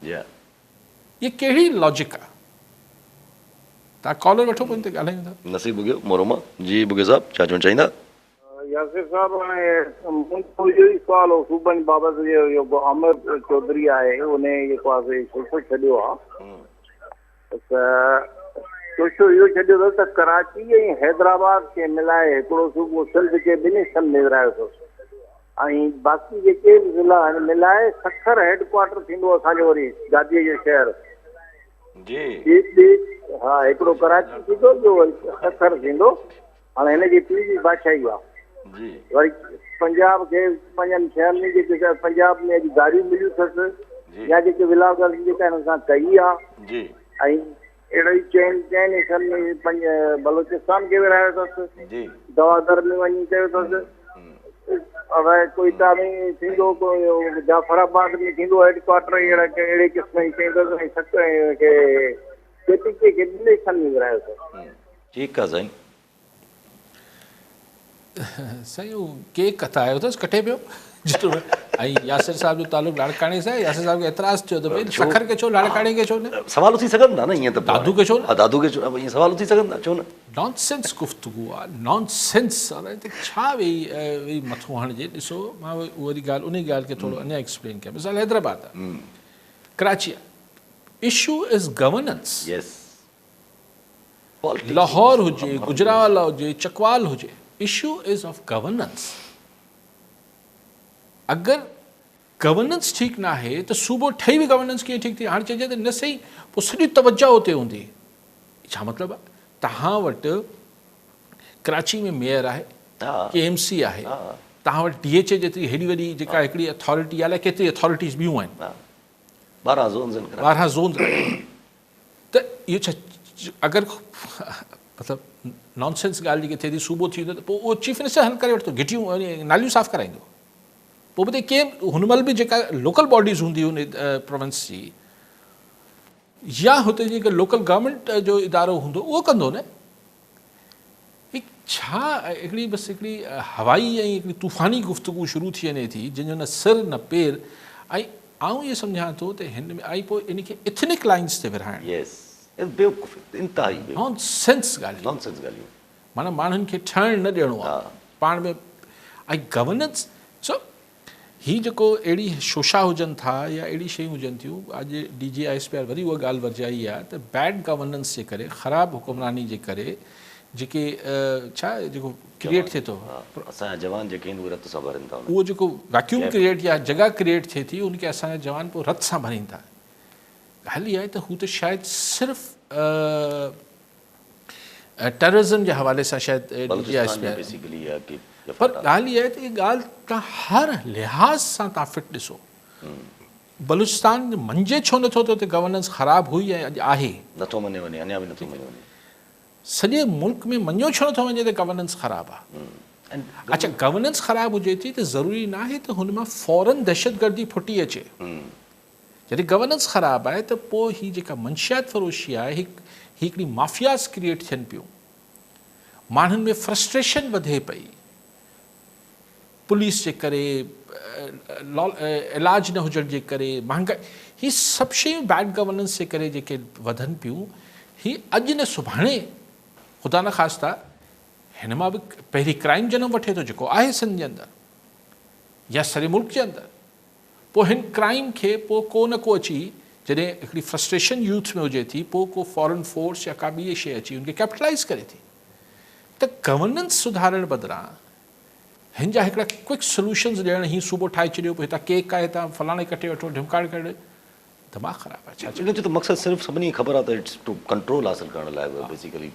Speaker 1: جي ها
Speaker 2: اها ڪهڙي لاجڪ آهي تان ڪالر وٺو پوء ان تي ڳالهايون ٿا.
Speaker 1: نصير ٻگهيو مورو مان جي ٻگهيو صاحب ڇا چوڻ چاهيندا.
Speaker 7: ياسر صاحب هاڻي منهنجو اهو ئي سوال هو صوبن بابت جيڪو عامر چوڌري آهي ان جيڪو آهي شوشو ڇڏيو آهي ته شوشو اهو ڇڏيو اٿس ته ڪراچي ۽ حيدرآباد کي ملائي هڪڙو صوبو سنڌ کي ٻن حصن ۾ ورهايو اٿس ۽ باقي جيڪي به ضلع آهن ملائي سکر هيڊ ڪوارٽر ٿيندو اسان جو وري گاديء جو شهر
Speaker 1: جي
Speaker 7: ها هڪڙو ڪراچي ٿيندو ٻيو وري سکر ٿيندو هاڻي هن جي پيء جي بادشاهي آ.
Speaker 1: جي.
Speaker 7: وري پنجاب کي پنجن ڇهن ۾ جيڪي پنجاب ۾ اڄ گاريون مليون اٿس
Speaker 1: جي.
Speaker 7: يا جيڪي ولاگرز جيڪا هنن سان ڪئي آ.
Speaker 1: جي.
Speaker 7: ۽ اهڙو ئي چئن چئن حصن ۾ پنج بلوچستان کي ورهايو اٿس.
Speaker 1: جي.
Speaker 7: گوادر ۾ وڃي ڪيو اٿس. اگر ڪوئيٽا ۾ ٿيندو ڪو جعفر آباد ۾ ٿيندو هيڊ ڪوارٽر اهڙا اهڙي قسم جي شيون اٿس ۽ سڪ کي ڪي پي ڪي کي ٻن حصن ۾ ورهايو اٿس.
Speaker 1: ٺيڪ آ سائين.
Speaker 2: سائين اهو ڪيڪ هٿ آيو اٿس ڪٽي پيو جيترو ۽ ياسر صاحب جو تعلق لاڙڪاڻي سان آهي ياسر صاحب کي اعتراض ٿيو ته ڀئي سکر کي ڇو لاڙڪاڻي کي ڇو نه
Speaker 1: سوال اٿي سگهن ٿا نه ائين ته
Speaker 2: دادو کي ڇو نه
Speaker 1: ها دادو کي ڇو نه ائين سوال اٿي سگهن ٿا ڇو نه
Speaker 2: نان سينس گفتگو آ نان سينس آ ته ڇا ويهي ويهي مٿو هڻجي ڏسو مان وري ڳالهه انهي ڳالهه کي ٿورو اڃا ايڪسپلين ڪيان مثال حيدرآباد آ ڪراچي آ issue is governance
Speaker 1: yes.
Speaker 2: Lahore هجي، گجرانوالا هجي، چڪوال هجي، اشو is of governance. اگر گورننس ٺيڪ ناهي ته صوبو ٺهي به گورننس ڪيئن ٺيڪ ٿي؟ هاڻي چئجي ته نه سهي پوء سڄي توجه اتي هوندي. ڇا مطلب آهي؟ توهان وٽ ڪراچي ۾ ميئر آهي، ڪي ايم سي آهي، توهان وٽ ڊي ايڇ اي جيتري هيڏي وڏي جيڪا هڪڙي اٿارٽي آهي، الائي ڪيتري اٿارٽيز ٻيون آهن.
Speaker 1: 12 زونز آهن.
Speaker 2: 12 زونز ته اهو ڇا اگر مطلب نان سينس ڳالهه جيڪي ٿئي ٿي صوبو ٿي ويندو ته پوء اهو چيف منسٽر حل ڪري وٺندو گهٽيون ناليون صاف ڪرائيندو پوء به ڪي هن مهل به جيڪا لوڪل باڊيز هوندي ان پروونس جي يا هتي جيڪا لوڪل گورنمينٽ جو ادارو هوندو اهو ڪندو نه هي ڇا هڪڙي بس هڪڙي هوائي ۽ هڪڙي طوفاني گفتگو شروع ٿي وڃي ٿي جنهن جو نه سر نه پير ۽ آئون اهو سمجهان ٿو ته هن ۾ ۽ پوء ان کي ايٿنڪ لائنز تي ورهائڻ.
Speaker 1: يس بيوقوفي انتهائي بيوقوفي.
Speaker 2: نان سينس ڳالهيون.
Speaker 1: نان سينس ڳالهيون.
Speaker 2: معنيٰ ماڻهن کي ٺهڻ نه ڏيڻو آهي پاڻ ۾ ۽ گورننس سو هي جيڪو اهڙي شوشا هجن ٿا يا اهڙي شيون هجن ٿيون اڄ D G I S P R وري اها ڳالهه ورجائي آهي ته بيڊ گورننس جي ڪري خراب حڪمراني جي ڪري جيڪي ڇا جيڪو ڪريئيٽ ٿئي ٿو
Speaker 1: اسان جا جوان جيڪي آهن اهي رت سان ڀرين ٿا
Speaker 2: اهو جيڪو ويڪيوم ڪريئيٽ يا جڳهه ڪريئيٽ ٿئي ٿي ان کي اسان جا جوان پوء رت سان ڀرين ٿا ڳالهه اها آهي ته هو ته شايد صرف ٽيررزم جي حوالي سان شايد D G I S P R پر ڳالهه اها آهي ته اها ڳالهه توهان هر لحاظ سان توهان فٽ ڏسو بلوچستان مڃجي ڇو نٿو ته اتي گورننس خراب هئي ۽ اڄ آهي.
Speaker 1: نٿو مڃيو وڃي اڃا به نٿو مڃيو وڃي.
Speaker 2: سڄي ملڪ ۾ مڃيو ڇو نٿو وڃي ته گورننس خراب آهي. اڇا گورننس خراب هجي ٿي ته ضروري ناهي ته هن مان فورن دهشتگردي ڦٽي اچي. جڏهن گورننس خراب آهي ته پوء هي جيڪا منشيات فروشي آهي هي هڪڙي مافياز ڪريئيٽ ٿين پيون ماڻهن ۾ فرسٽريشن وڌي پئي پوليس جي ڪري علاج نه هجڻ جي ڪري مهانگائي هي سڀ شيون بيڊ گورننس جي ڪري جيڪي وڌن پيون هي اڄ نه سڀاڻي خدا نخواسته هن مان به پهرين ڪرائيم جنم وٺي ٿو جيڪو آهي سنڌ جي اندر يا سڄي ملڪ جي اندر پوء هن ڪرائيم کي پوء ڪو نه ڪو اچي جڏهن هڪڙي فرسٽريشن يوٿ ۾ هجي ٿي پوء ڪو فارن فورس يا ڪا ٻي شيء اچي ان کي ڪيپٽلائيز ڪري ٿي ته گورننس سڌارڻ بدران هن جا هڪڙا ڪوئڪ سوليوشنز ڏيڻ هي صوبو ٺاهي ڇڏيو پوء هتان ڪيڪ آهي هتان فلاڻي ڪٽي وٺو ڍمڪاڻي ڪري دماغ خراب آهي ڇا
Speaker 1: ان جو ته مقصد صرف سڀني کي خبر آهي ته it's two control حاصل ڪرڻ لاء بيسيڪلي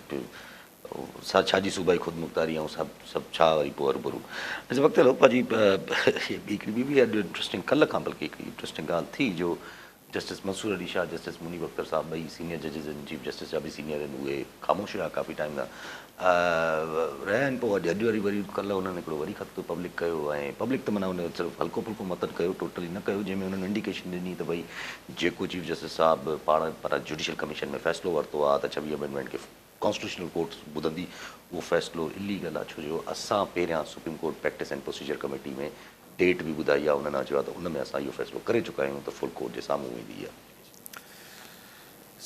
Speaker 1: سا ڇا جي صوبائي خودمختاري ۽ سڀ سڀ ڇا وري پوء هرڀرو اچا وقت هلو پنهنجي ٻي هڪڙي ٻي به اڄ انٽرسٽنگ ڪلهه کان بلڪه هڪڙي انٽرسٽنگ ڳالهه ٿي جو جسٽس منصور علي شاهه جسٽس منيب اختر صاحب ٻئي سينيئر ججز آهن چيف جسٽس جا به سينيئر آهن اهي خاموش هيا ڪافي ٽائيم کان رهيا آهن پوء اڄ اڄ وري وري ڪلهه انهن هڪڙو وري خط پبلڪ ڪيو ۽ پبلڪ ته معنيٰ ان صرف هلڪو ڦلڪو متن ڪيو ٽوٽلي نه ڪيو جنهن ۾ انهن انڊيڪيشن ڏني ته ڀئي جيڪو چيف جسٽس صاحب پاڻ پر جوڊيشل ڪميشن ۾ فيصلو ورتو آهي ته 26 امينڊمينٽ کي ڪانسٽيٽيوشنل ڪورٽ ٻڌندي اهو فيصلو اليگل آهي ڇو جو اسان پهريان supreme court practice and procedure committee ۾ date به ٻڌائي آهي انهن چيو آهي ته ان ۾ اسان اهو فيصلو ڪري چڪا آهيون ته فل ڪورٽ جي سامهون ويندي اها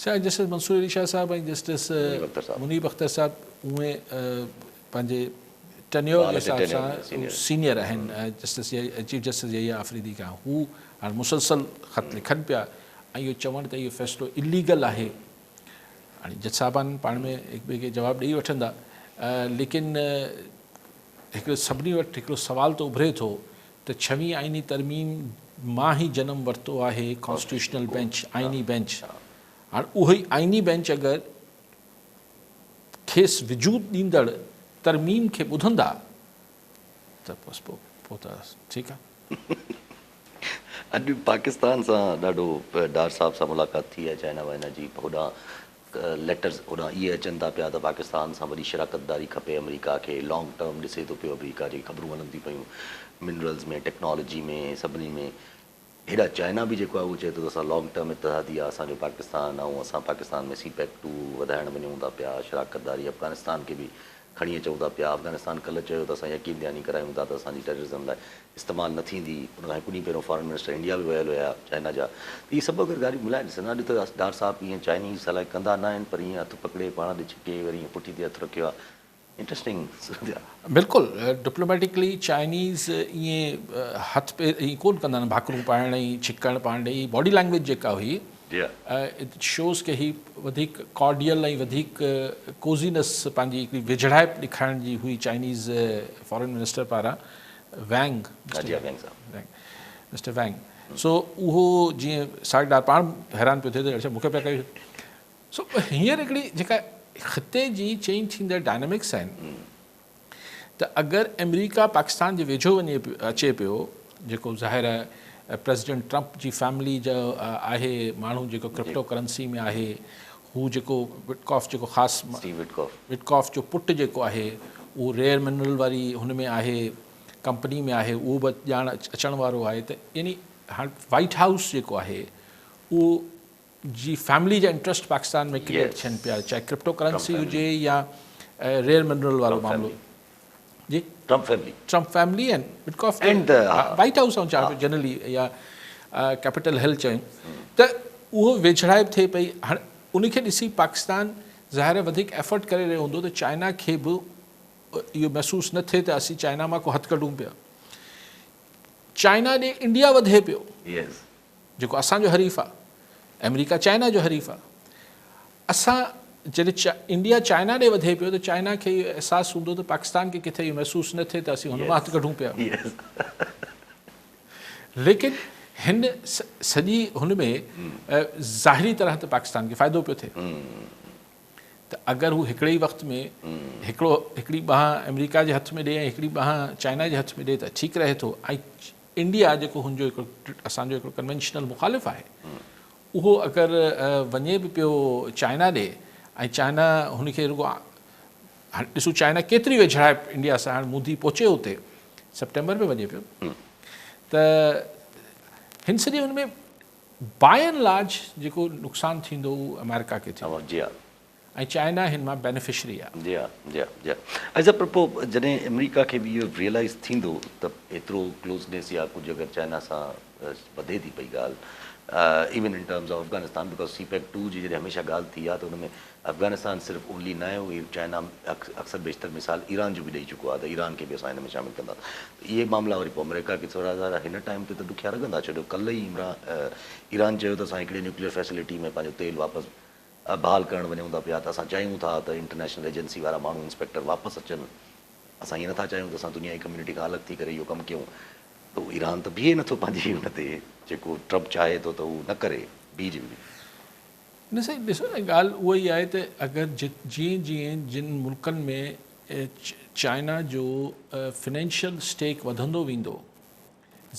Speaker 2: شايد جسٽس منصور علي شاهه صاحب ۽ جسٽس منيب اختر صاحب اهي پنهنجي ٽينيور جي حساب سان سينيئر آهن justice chief justice Yahya Afridi کان هو هاڻ مسلسل خط لکن پيا ۽ اهو چوڻ ته اهو فيصلو اليگل آهي هاڻي جج صاحبان پاڻ ۾ هڪ ٻئي کي جواب ڏئي وٺندا ليڪن هڪڙو سڀني وٽ هڪڙو سوال ته اڀري ٿو ته ڇويهين آئيني ترميم مان ئي جنم ورتو آهي ڪانسٽيٽيوشنل بينچ آئيني بينچ هاڻ اهو ئي آئيني بينچ اگر کيس وجود ڏيندڙ ترميم کي ٻڌندا ته بس پوء ته ٺيڪ آهي.
Speaker 1: اڄ پاڪستان سان ڏاڍو ڊار صاحب سان ملاقات ٿي آهي چائنا وائنا جي هوڏانهن ليٽرز هوڏانهن اهي اچن ٿا پيا ته پاڪستان سان وڏي شراڪت داري کپي آمريڪا کي لانگ ٽرم ڏسي ٿو پيو آمريڪا جيڪي خبرون هلن ٿيون پيون منرلز ۾ ٽيڪنالاجي ۾ سڀني ۾ هيڏا چائنا به جيڪو آهي اهو چئي ٿو ته اسان لانگ ٽرم اتحادي آهي اسان جو پاڪستان ۽ اسان پاڪستان ۾ سي پيڪ ٽو وڌائڻ وڃون ٿا پيا شراڪت داري افغانستان کي به کڻي اچون ٿا پيا، افغانستان ڪلهه چيو ته اسان يقين دهاني ڪرايون ٿا ته اسان جي ٽيررزم لاء استعمال نه ٿيندي، ان کان هڪ ڏينهن پهريون فارن منسٽر انڊيا به ويل هيا چائنا جا ته اهي سڀ اگر ڳالهيون ملائي ڏسن اڄ ته ڊار صاحب ائين چائنيز الائي ڪندا نه آهن پر ائين هٿ پڪڙي پاڻ ڏي ڇڪي وري ائين پٺي تي هٿ رکيو آهي انٽرسٽنگ صورتحال.
Speaker 2: بلڪل ڊپلوميٽڪلي چائنيز ائين هٿ پير ائين ڪونه ڪندا آهن ڀاڪرون پائڻ ۽ ڇڪڻ پاڻ ڏي باڊي لينگويج جيڪا هئي. It shows ڪي هي وڌيڪ ڪارڊيل ۽ وڌيڪ ڪوزينس پنهنجي هڪڙي ويجهڙائپ ڏيکارڻ جي هئي چائنيز فارن منسٽر پاران وينگ مسٽر وينگ سو اهو جيئن اسحاق ڊار پاڻ حيران پيو ٿئي ته اڇا مون کي پيا ڪيو سو هينئر هڪڙي جيڪا خطي جي چينج ٿيندڙ ڊائنامڪس آهن ته اگر آمريڪا پاڪستان جي ويجهو وڃي اچي پيو جيڪو ظاهر آهي پريزيڊنٽ ٽرمپ جي فيملي جو آهي ماڻهو جيڪو ڪرپٽو ڪرنسي ۾ آهي هو جيڪو وٽڪاف جيڪو خاص وٽڪاف جو پٽ جيڪو آهي اهو ريئر منرل واري هن ۾ آهي ڪمپني ۾ آهي اهو به ڄاڻ اچڻ وارو آهي ته يعني هاڻ وائٽ هائوس جيڪو آهي اهو جي فيملي جا انٽرسٽ پاڪستان ۾ ڪريئيٽ ٿين پيا چاهي ڪرپٽو ڪرنسي هجي يا ريئر منرل وارو معاملو جي
Speaker 1: Trump family
Speaker 2: Trump family and Witkoff and White House آئون چوان پيو جنرلي يا ڪيپيٽل هل چيون ته اهو ويجهڙائپ ٿئي پئي هاڻي ان کي ڏسي پاڪستان ظاهر آهي وڌيڪ ايفرٽ ڪري رهيو هوندو ته چائنا کي به اهو محسوس نه ٿئي ته اسين چائنا مان ڪو هٿ ڪڍون پيا چائنا ڏي انڊيا وڌي پيو جيڪو اسان جو حريف آ، آمريڪا چائنا جو حريف آ. اسان جڏهن انڊيا چائنا ڏي وڌي پيو ته چائنا کي اهو احساس هوندو ته پاڪستان کي ڪٿي اهو محسوس نه ٿئي ته اسين هن مان هٿ ڪڍون پيا. ليڪن هن سڄي هن ۾ ظاهري طرح ته پاڪستان کي فائدو پيو ٿئي ته اگر هو هڪڙي ئي وقت ۾ هڪڙو هڪڙي ٻانهن آمريڪا جي هٿ ۾ ڏي ۽ هڪڙي ٻانهن چائنا جي هٿ ۾ ڏي ته ٺيڪ رهي ٿو ۽ انڊيا جيڪو هن جو هڪڙو اسان جو هڪڙو ڪنوينشنل مخالف آهي اهو اگر وڃي به پيو چائنا ڏي ۽ چائنا هن کي رڳو هاڻي ڏسو چائنا ڪيتري ويجهڙائپ انڊيا سان هاڻي مودي پهچي اتي سيپٽمبر ۾ وڃي پيو ته هن سڄي هن ۾ باء اينڊ لارج جيڪو نقصان ٿيندو اهو آمريڪا کي ٿيندو.
Speaker 1: جي ها.
Speaker 2: ۽ چائنا هن مان بينيفشري آ.
Speaker 1: جي ها جي ها جي ها ۽ سر پر پوء جڏهن آمريڪا کي به اهو ريئلائيز ٿيندو ته ايترو ڪلوزنيس يا ڪجهه اگر چائنا سان وڌي ٿي پئي ڳالهه even in terms of Afghanistan because CPEC two جي جڏهن هميشه ڳالهه ٿي آ ته ان ۾ افغانستان صرف اونلي ناهي هو چائنا اڪثر بيشتر مثال ايران جو به ڏئي چڪو آ ته ايران کي به اسان هن ۾ شامل ڪندا ته اهي معاملا وري پوء آمريڪا کي ٿورا ذرا هن ٽائيم تي ته ڏکيا لڳندا ڇو جو ڪلهه ئي عمران ايران چيو ته اسان هڪڙي نيوڪليئر فيسلٽي ۾ پنهنجو تيل واپس بحال ڪرڻ وڃون ٿا پيا ته اسان چاهيون ٿا ته انٽرنيشنل ايجنسي وارا ماڻهو انسپيڪٽر واپس اچن اسان ائين نٿا چاهيون ته اسان دنيا جي ڪميونٽي کان الڳ ٿي ڪري اهو ڪم ڪيون ته ايران ته بيهي نٿو پنهنجي ان تي جيڪو ٽرمپ چاهي ٿو ته هو نه ڪري بيهجي وڃي.
Speaker 2: نه سائين ڏسو نه ڳالهه اها ئي آهي ته اگر جيئن جيئن جن ملڪن ۾ چائنا جو فنانشل اسٽيڪ وڌندو ويندو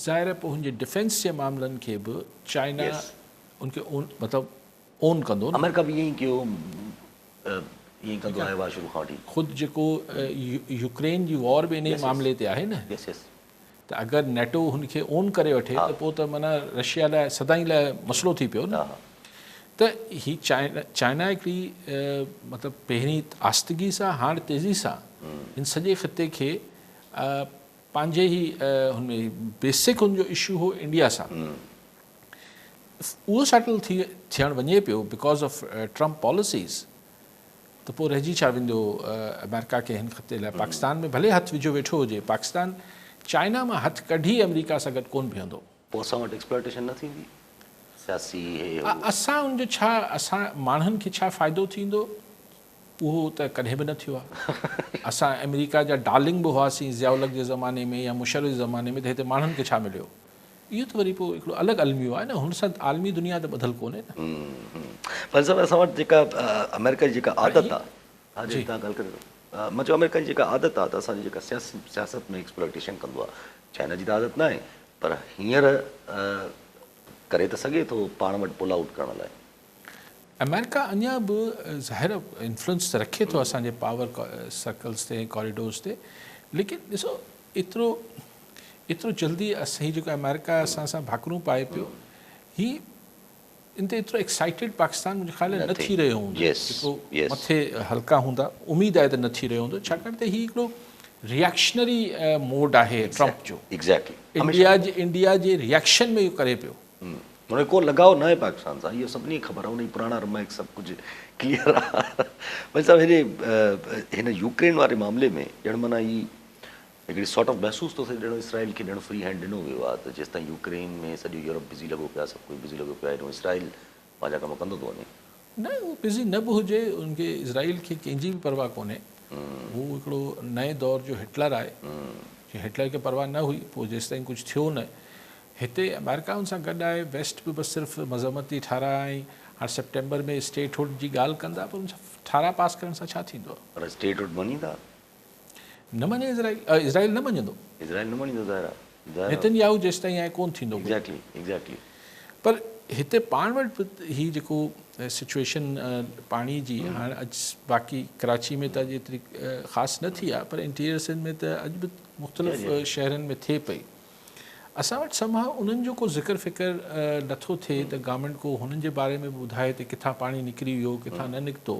Speaker 2: ظاهر آهي پوء هن جي ڊفينس جي معاملن کي به چائنا ان کي مطلب اون ڪندو نه.
Speaker 1: آمريڪا به ائين ئي ڪيو ائين ئي ڪندو آيو آهي شروع کان وٺي.
Speaker 2: خود جيڪو يوڪرين جي وار به انهي معاملي تي آهي نه ته اگر نيٽو هن کي اون ڪري وٺي ته پوء ته معنيٰ رشيا لاء سدائين لاء مسئلو ٿي پيو نه ته هي چائنا هڪڙي مطلب پهرين آهستگي سان هاڻ تيزي سان هن سڄي خطي کي پنهنجي ئي هن ۾ بيسڪ هن جو اشو هو انڊيا سان اهو سيٽل ٿي ٿيڻ وڃي پيو because of Trump policies ته پوء رهجي ڇا ويندو آمريڪا کي هن خطي لاء پاڪستان ۾ ڀلي هٿ وجهيو ويٺو هجي پاڪستان چائنا مان هٿ ڪڍي آمريڪا سان گڏ ڪونه بيهندو.
Speaker 1: پوء اسان وٽ ايڪسپلائٽيشن نه ٿيندي سياسي هي هو.
Speaker 2: اسان ان جو ڇا اسان ماڻهن کي ڇا فائدو ٿيندو اهو ته ڪڏهن به نه ٿيو آهي. اسان آمريڪا جا ڊارلنگ به هئاسين ضياء الحق جي زماني ۾ يا مشرف جي زماني ۾ ته هتي ماڻهن کي ڇا مليو؟ اهو ته وري پوء هڪڙو الڳ الميو آهي نه، هن سان عالمي دنيا ته ٻڌل ڪونهي نه.
Speaker 1: پر صاحب اسان وٽ جيڪا آمريڪا جي جيڪا عادت آهي ها جي توهان ڳالهه ڪريو مان چيو آمريڪا جي جيڪا عادت آهي ته اسان جي جيڪا سياست ۾ ايڪسپلائٽيشن ڪندو آهي چائنا جي ته عادت ناهي پر هينئر ڪري ته سگهي ٿو پاڻ وٽ پل آئوٽ ڪرڻ لاء.
Speaker 2: آمريڪا اڃا به ظاهر انفلوئنس ته رکي ٿو اسان جي پاور سرڪلز تي ۽ ڪاريڊورز تي ليڪن ڏسو ايترو ايترو جلدي هي جيڪو آمريڪا اسان سان ڀاڪرون پائي پيو هي ان تي ايترو ايڪسائيٽيڊ پاڪستان منهنجي خيال ۾ نه ٿي رهيو هوندو جيڪو مٿي حلقا هوندا اميد آهي ته نه ٿي رهيو هوندو ڇاڪاڻ ته هي هڪڙو ريئڪشنري موڊ آهي ٽرمپ جو انڊيا جي انڊيا جي ريئڪشن ۾ اهو ڪري پيو.
Speaker 1: هن کي ڪو لڳاء ناهي پاڪستان سان اهو سڀني کي خبر آهي ان جي پراڻا رمائڪ سڀ ڪجهه ڪليئر آهي ڀائي صاحب هيڏي هن يوڪرين واري معاملي ۾ ڄڻ معنيٰ هي هڪڙي سارٽ آف محسوس ٿو ٿئي ڄڻ اسرائيل کي ڄڻ فري هينڊ ڏنو ويو آهي ته جيستائين يوڪرين ۾ سڄو يورپ بزي لڳو پيو آهي سڀ ڪجهه بزي لڳو پيو آهي هيڏو اسرائيل پنهنجا ڪم ڪندو ٿو وڃي.
Speaker 2: نه هو بزي نه به هجي ان کي اسرائيل کي ڪنهن جي به پرواهه ڪونهي. هو هڪڙو نئين دور جو هٽلر آهي. جيئن هٽلر کي پرواهه نه هئي پوء جيستائين ڪجهه ٿيو نه. هتي آمريڪا ان سان گڏ آهي ويسٽ به بس صرف مذمتي ٺهراء ۽ هاڻ سيپٽمبر ۾ اسٽيٽ هوڊ جي ڳالهه ڪندا پر ان سان ٺهراء پاس ڪرڻ سان ڇا ٿيندو؟
Speaker 1: پر اسٽيٽ هوڊ مڃيندا؟
Speaker 2: نه مڃي اسرائيل اسرائيل نه مڃندو.
Speaker 1: اسرائيل نه مڃيندو ظاهر آهي.
Speaker 2: نتن ياهو جيستائين آهي ڪونه ٿيندو ڪجهه.
Speaker 1: Exactly exactly.
Speaker 2: پر هتي پاڻ وٽ به هي جيڪو سچوئيشن پاڻي جي هاڻ اڄ باقي ڪراچي ۾ ته اڄ ايتري خاص نه ٿي آهي پر انٽيريئر سنڌ ۾ ته اڄ به مختلف شهرن ۾ ٿئي پئي. اسان وٽ سم هائو انهن جو ڪو ذڪر فڪر نٿو ٿئي ته گورنمينٽ ڪو هنن جي باري ۾ به ٻڌائي ته ڪٿان پاڻي نڪري ويو ڪٿان نه نڪتو.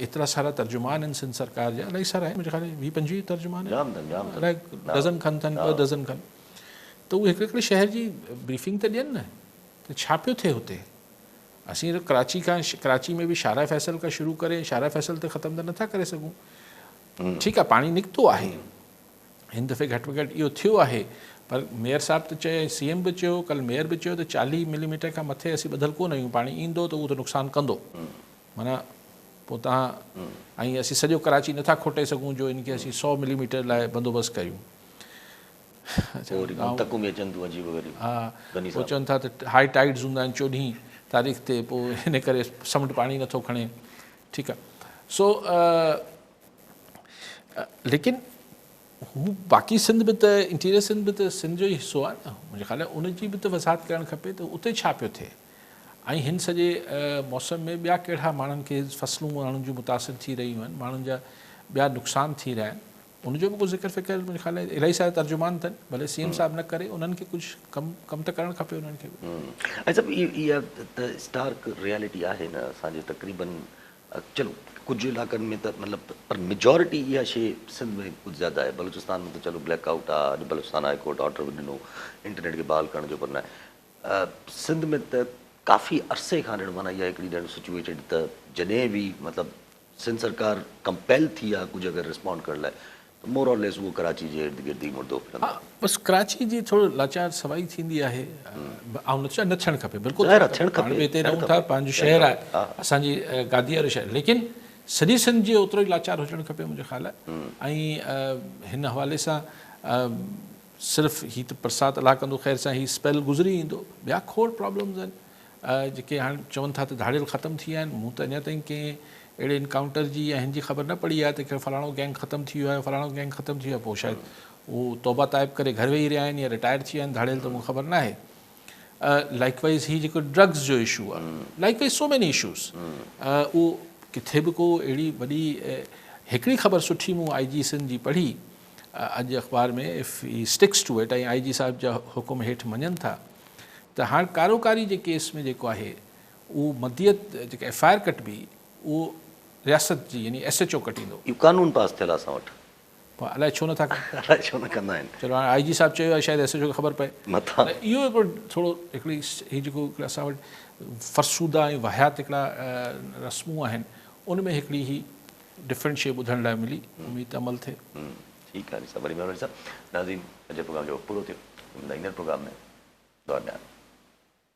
Speaker 2: ايترا سارا ترجمان آهن سنڌ سرڪار جا الاهي سارا آهن منهنجي خيال ۾ ويهه پنجويهه ترجمان آهن الائي ڊزن کن اٿن ٻه ڊزن کن ته اهي هڪڙي هڪڙي شهر جي بريفنگ ته ڏين نه ته ڇا پيو ٿئي هتي اسين ڪراچي کان ڪراچي ۾ به شارع فيصل کان شروع ڪري شارع فيصل تي ختم ته نٿا ڪري سگهون ٺيڪ آهي پاڻي نڪتو آهي هن دفعي گهٽ ۾ گهٽ اهو ٿيو آهي پر ميئر صاحب ته چيو ۽ سي ايم به چيو ڪل ميئر به چيو ته چاليهه ملي ميٽر کان مٿي اسين ٻڌل ڪونه آهيون پاڻي ايندو ته اهو ته نقصان ڪندو معنيٰ پوء توهان ۽ اسين سڄو ڪراچي نٿا کوٽي سگهون جو ان کي اسين سئو ملي ميٽر لاء بندوبست ڪريون.
Speaker 1: پوء وري منطقون به اچن ٿيون عجيب و غريب.
Speaker 2: ها پوء چون ٿا ته هاء ٽائيڊز هوندا آهن چوڏهين تاريخ تي پوء ان ڪري سمنڊ پاڻي نٿو کڻي ٺيڪ آهي سو ليڪن هو باقي سنڌ به ته انٽيريئر سنڌ به ته سنڌ جو ئي حصو آهي نه منهنجي خيال ۾ ان جي به ته وضاحت ڪرڻ کپي ته اتي ڇا پيو ٿئي ۽ هن سڄي موسم ۾ ٻيا ڪهڙا ماڻهن کي فصلون ماڻهن جون متاثر ٿي رهيون آهن ماڻهن جا ٻيا نقصان ٿي رهيا آهن ان جو به ڪو ذڪر فڪر منهنجي خيال ۾ الاهي سارا ترجمان اٿن ڀلي سي ايم صاحب نه ڪري انهن کي ڪجهه ڪم ڪم ته ڪرڻ کپي انهن کي به.
Speaker 1: ۽ صاحب اها ته اسٽارڪ ريالٽي آهي نه اسان جي تقريبن چلو ڪجهه علائقن ۾ ته مطلب پر ميجارٽي اها شيء سنڌ ۾ ڪجهه زياده آهي بلوچستان ۾ ته چلو بليڪ آئوٽ آهي اڄ بلوچستان هاء ڪورٽ آرڊر به ڏنو انٽرنيٽ کي بحال ڪرڻ جو پر نه سنڌ ۾ ته ڪافي عرصي کان ڄڻ معنيٰ اها هڪڙي ڄڻ سچوئيٽيڊ ته جڏهن به مطلب سنڌ سرڪار ڪمپيل ٿي آهي ڪجهه اگر رسپانڊ ڪرڻ لاء ته مور اور ليس اهو ڪراچي جي ارد گرد ئي مڙدو ڦرندو
Speaker 2: ها
Speaker 1: آهي.
Speaker 2: بس ڪراچي جي ٿورو لاچار سوائي ٿيندي آهي. آئون نٿو چوان نه ٿيڻ کپي بلڪل
Speaker 1: ظاهر
Speaker 2: ٿيڻ
Speaker 1: آهي ٿيڻ
Speaker 2: کپي پاڻ
Speaker 1: کپي
Speaker 2: به هتي
Speaker 1: ٿيڻ
Speaker 2: رهون ٿا
Speaker 1: کپي
Speaker 2: پنهنجو
Speaker 1: ٿيڻ
Speaker 2: شهر
Speaker 1: کپي
Speaker 2: آهي
Speaker 1: ها.
Speaker 2: اسان جي گادي وارو شهر ليڪن سڄي سنڌ جي اوترو ئي لاچار هجڻ کپي منهنجو خيال آهي ۽ هن حوالي سان صرف هي ته برسات الله ڪندو خير سان هي اسپيل گذري ايندو ٻيا کوڙ پرابلمز آهن جيڪي هاڻ چون ٿا ته ڌاڙيل ختم ٿي ويا آهن مون ته اڃا تائين ڪنهن اهڙي انڪائونٽر جي يا هن جي خبر نه پڙي آهي ته فلاڻو گينگ ختم ٿي ويو آهي فلاڻو گينگ ختم ٿي ويو آهي پوء شايد هو توبه تائب ڪري گهر ويهي رهيا آهن يا رٽائر ٿي ويا آهن ڌاڙيل ته مون کي خبر نه آهي لائڪ وائز هي جيڪو ڊرگز جو اشو آهي like wise so many issues اهو ڪٿي به ڪو اهڙي وڏي هڪڙي خبر سٺي مون آئي جي سنڌ جي پڙهي اڄ اخبار ۾ if he sticks to it ۽ I G صاحب جا حڪم هيٺ مڃن ٿا ته هاڻ ڪاروڪاري جي ڪيس ۾ جيڪو آهي اهو مديت جيڪا ايف I R ڪٽبي اهو رياست جي يعني ايس ايڇ او ڪٽيندو.
Speaker 1: اهو قانون پاس ٿيل آهي اسان وٽ.
Speaker 2: پوء الائي ڇو نٿا ڪن.
Speaker 1: الائي ڇو نه ڪندا آهن.
Speaker 2: چلو هاڻي آئي جي صاحب چيو آهي شايد ايس ايڇ او کي خبر پئي.
Speaker 1: متان.
Speaker 2: ته اهو هڪڙو ٿورو هڪڙي هي جيڪو هڪڙا اسان وٽ فرسوده ۽ واهيات هڪڙا رسمون آهن ان ۾ هڪڙي هي ڊفرنٽ شيء ٻڌڻ لاء ملي اميد ته عمل ٿئي.
Speaker 1: ٺيڪ آهي علي صاحب وڏي مهرباني صاحب ناظرين اڄ جو پروگرام جو وقت پورو ٿيو ايندڙ پروگرام ۾ دعا ڏيان.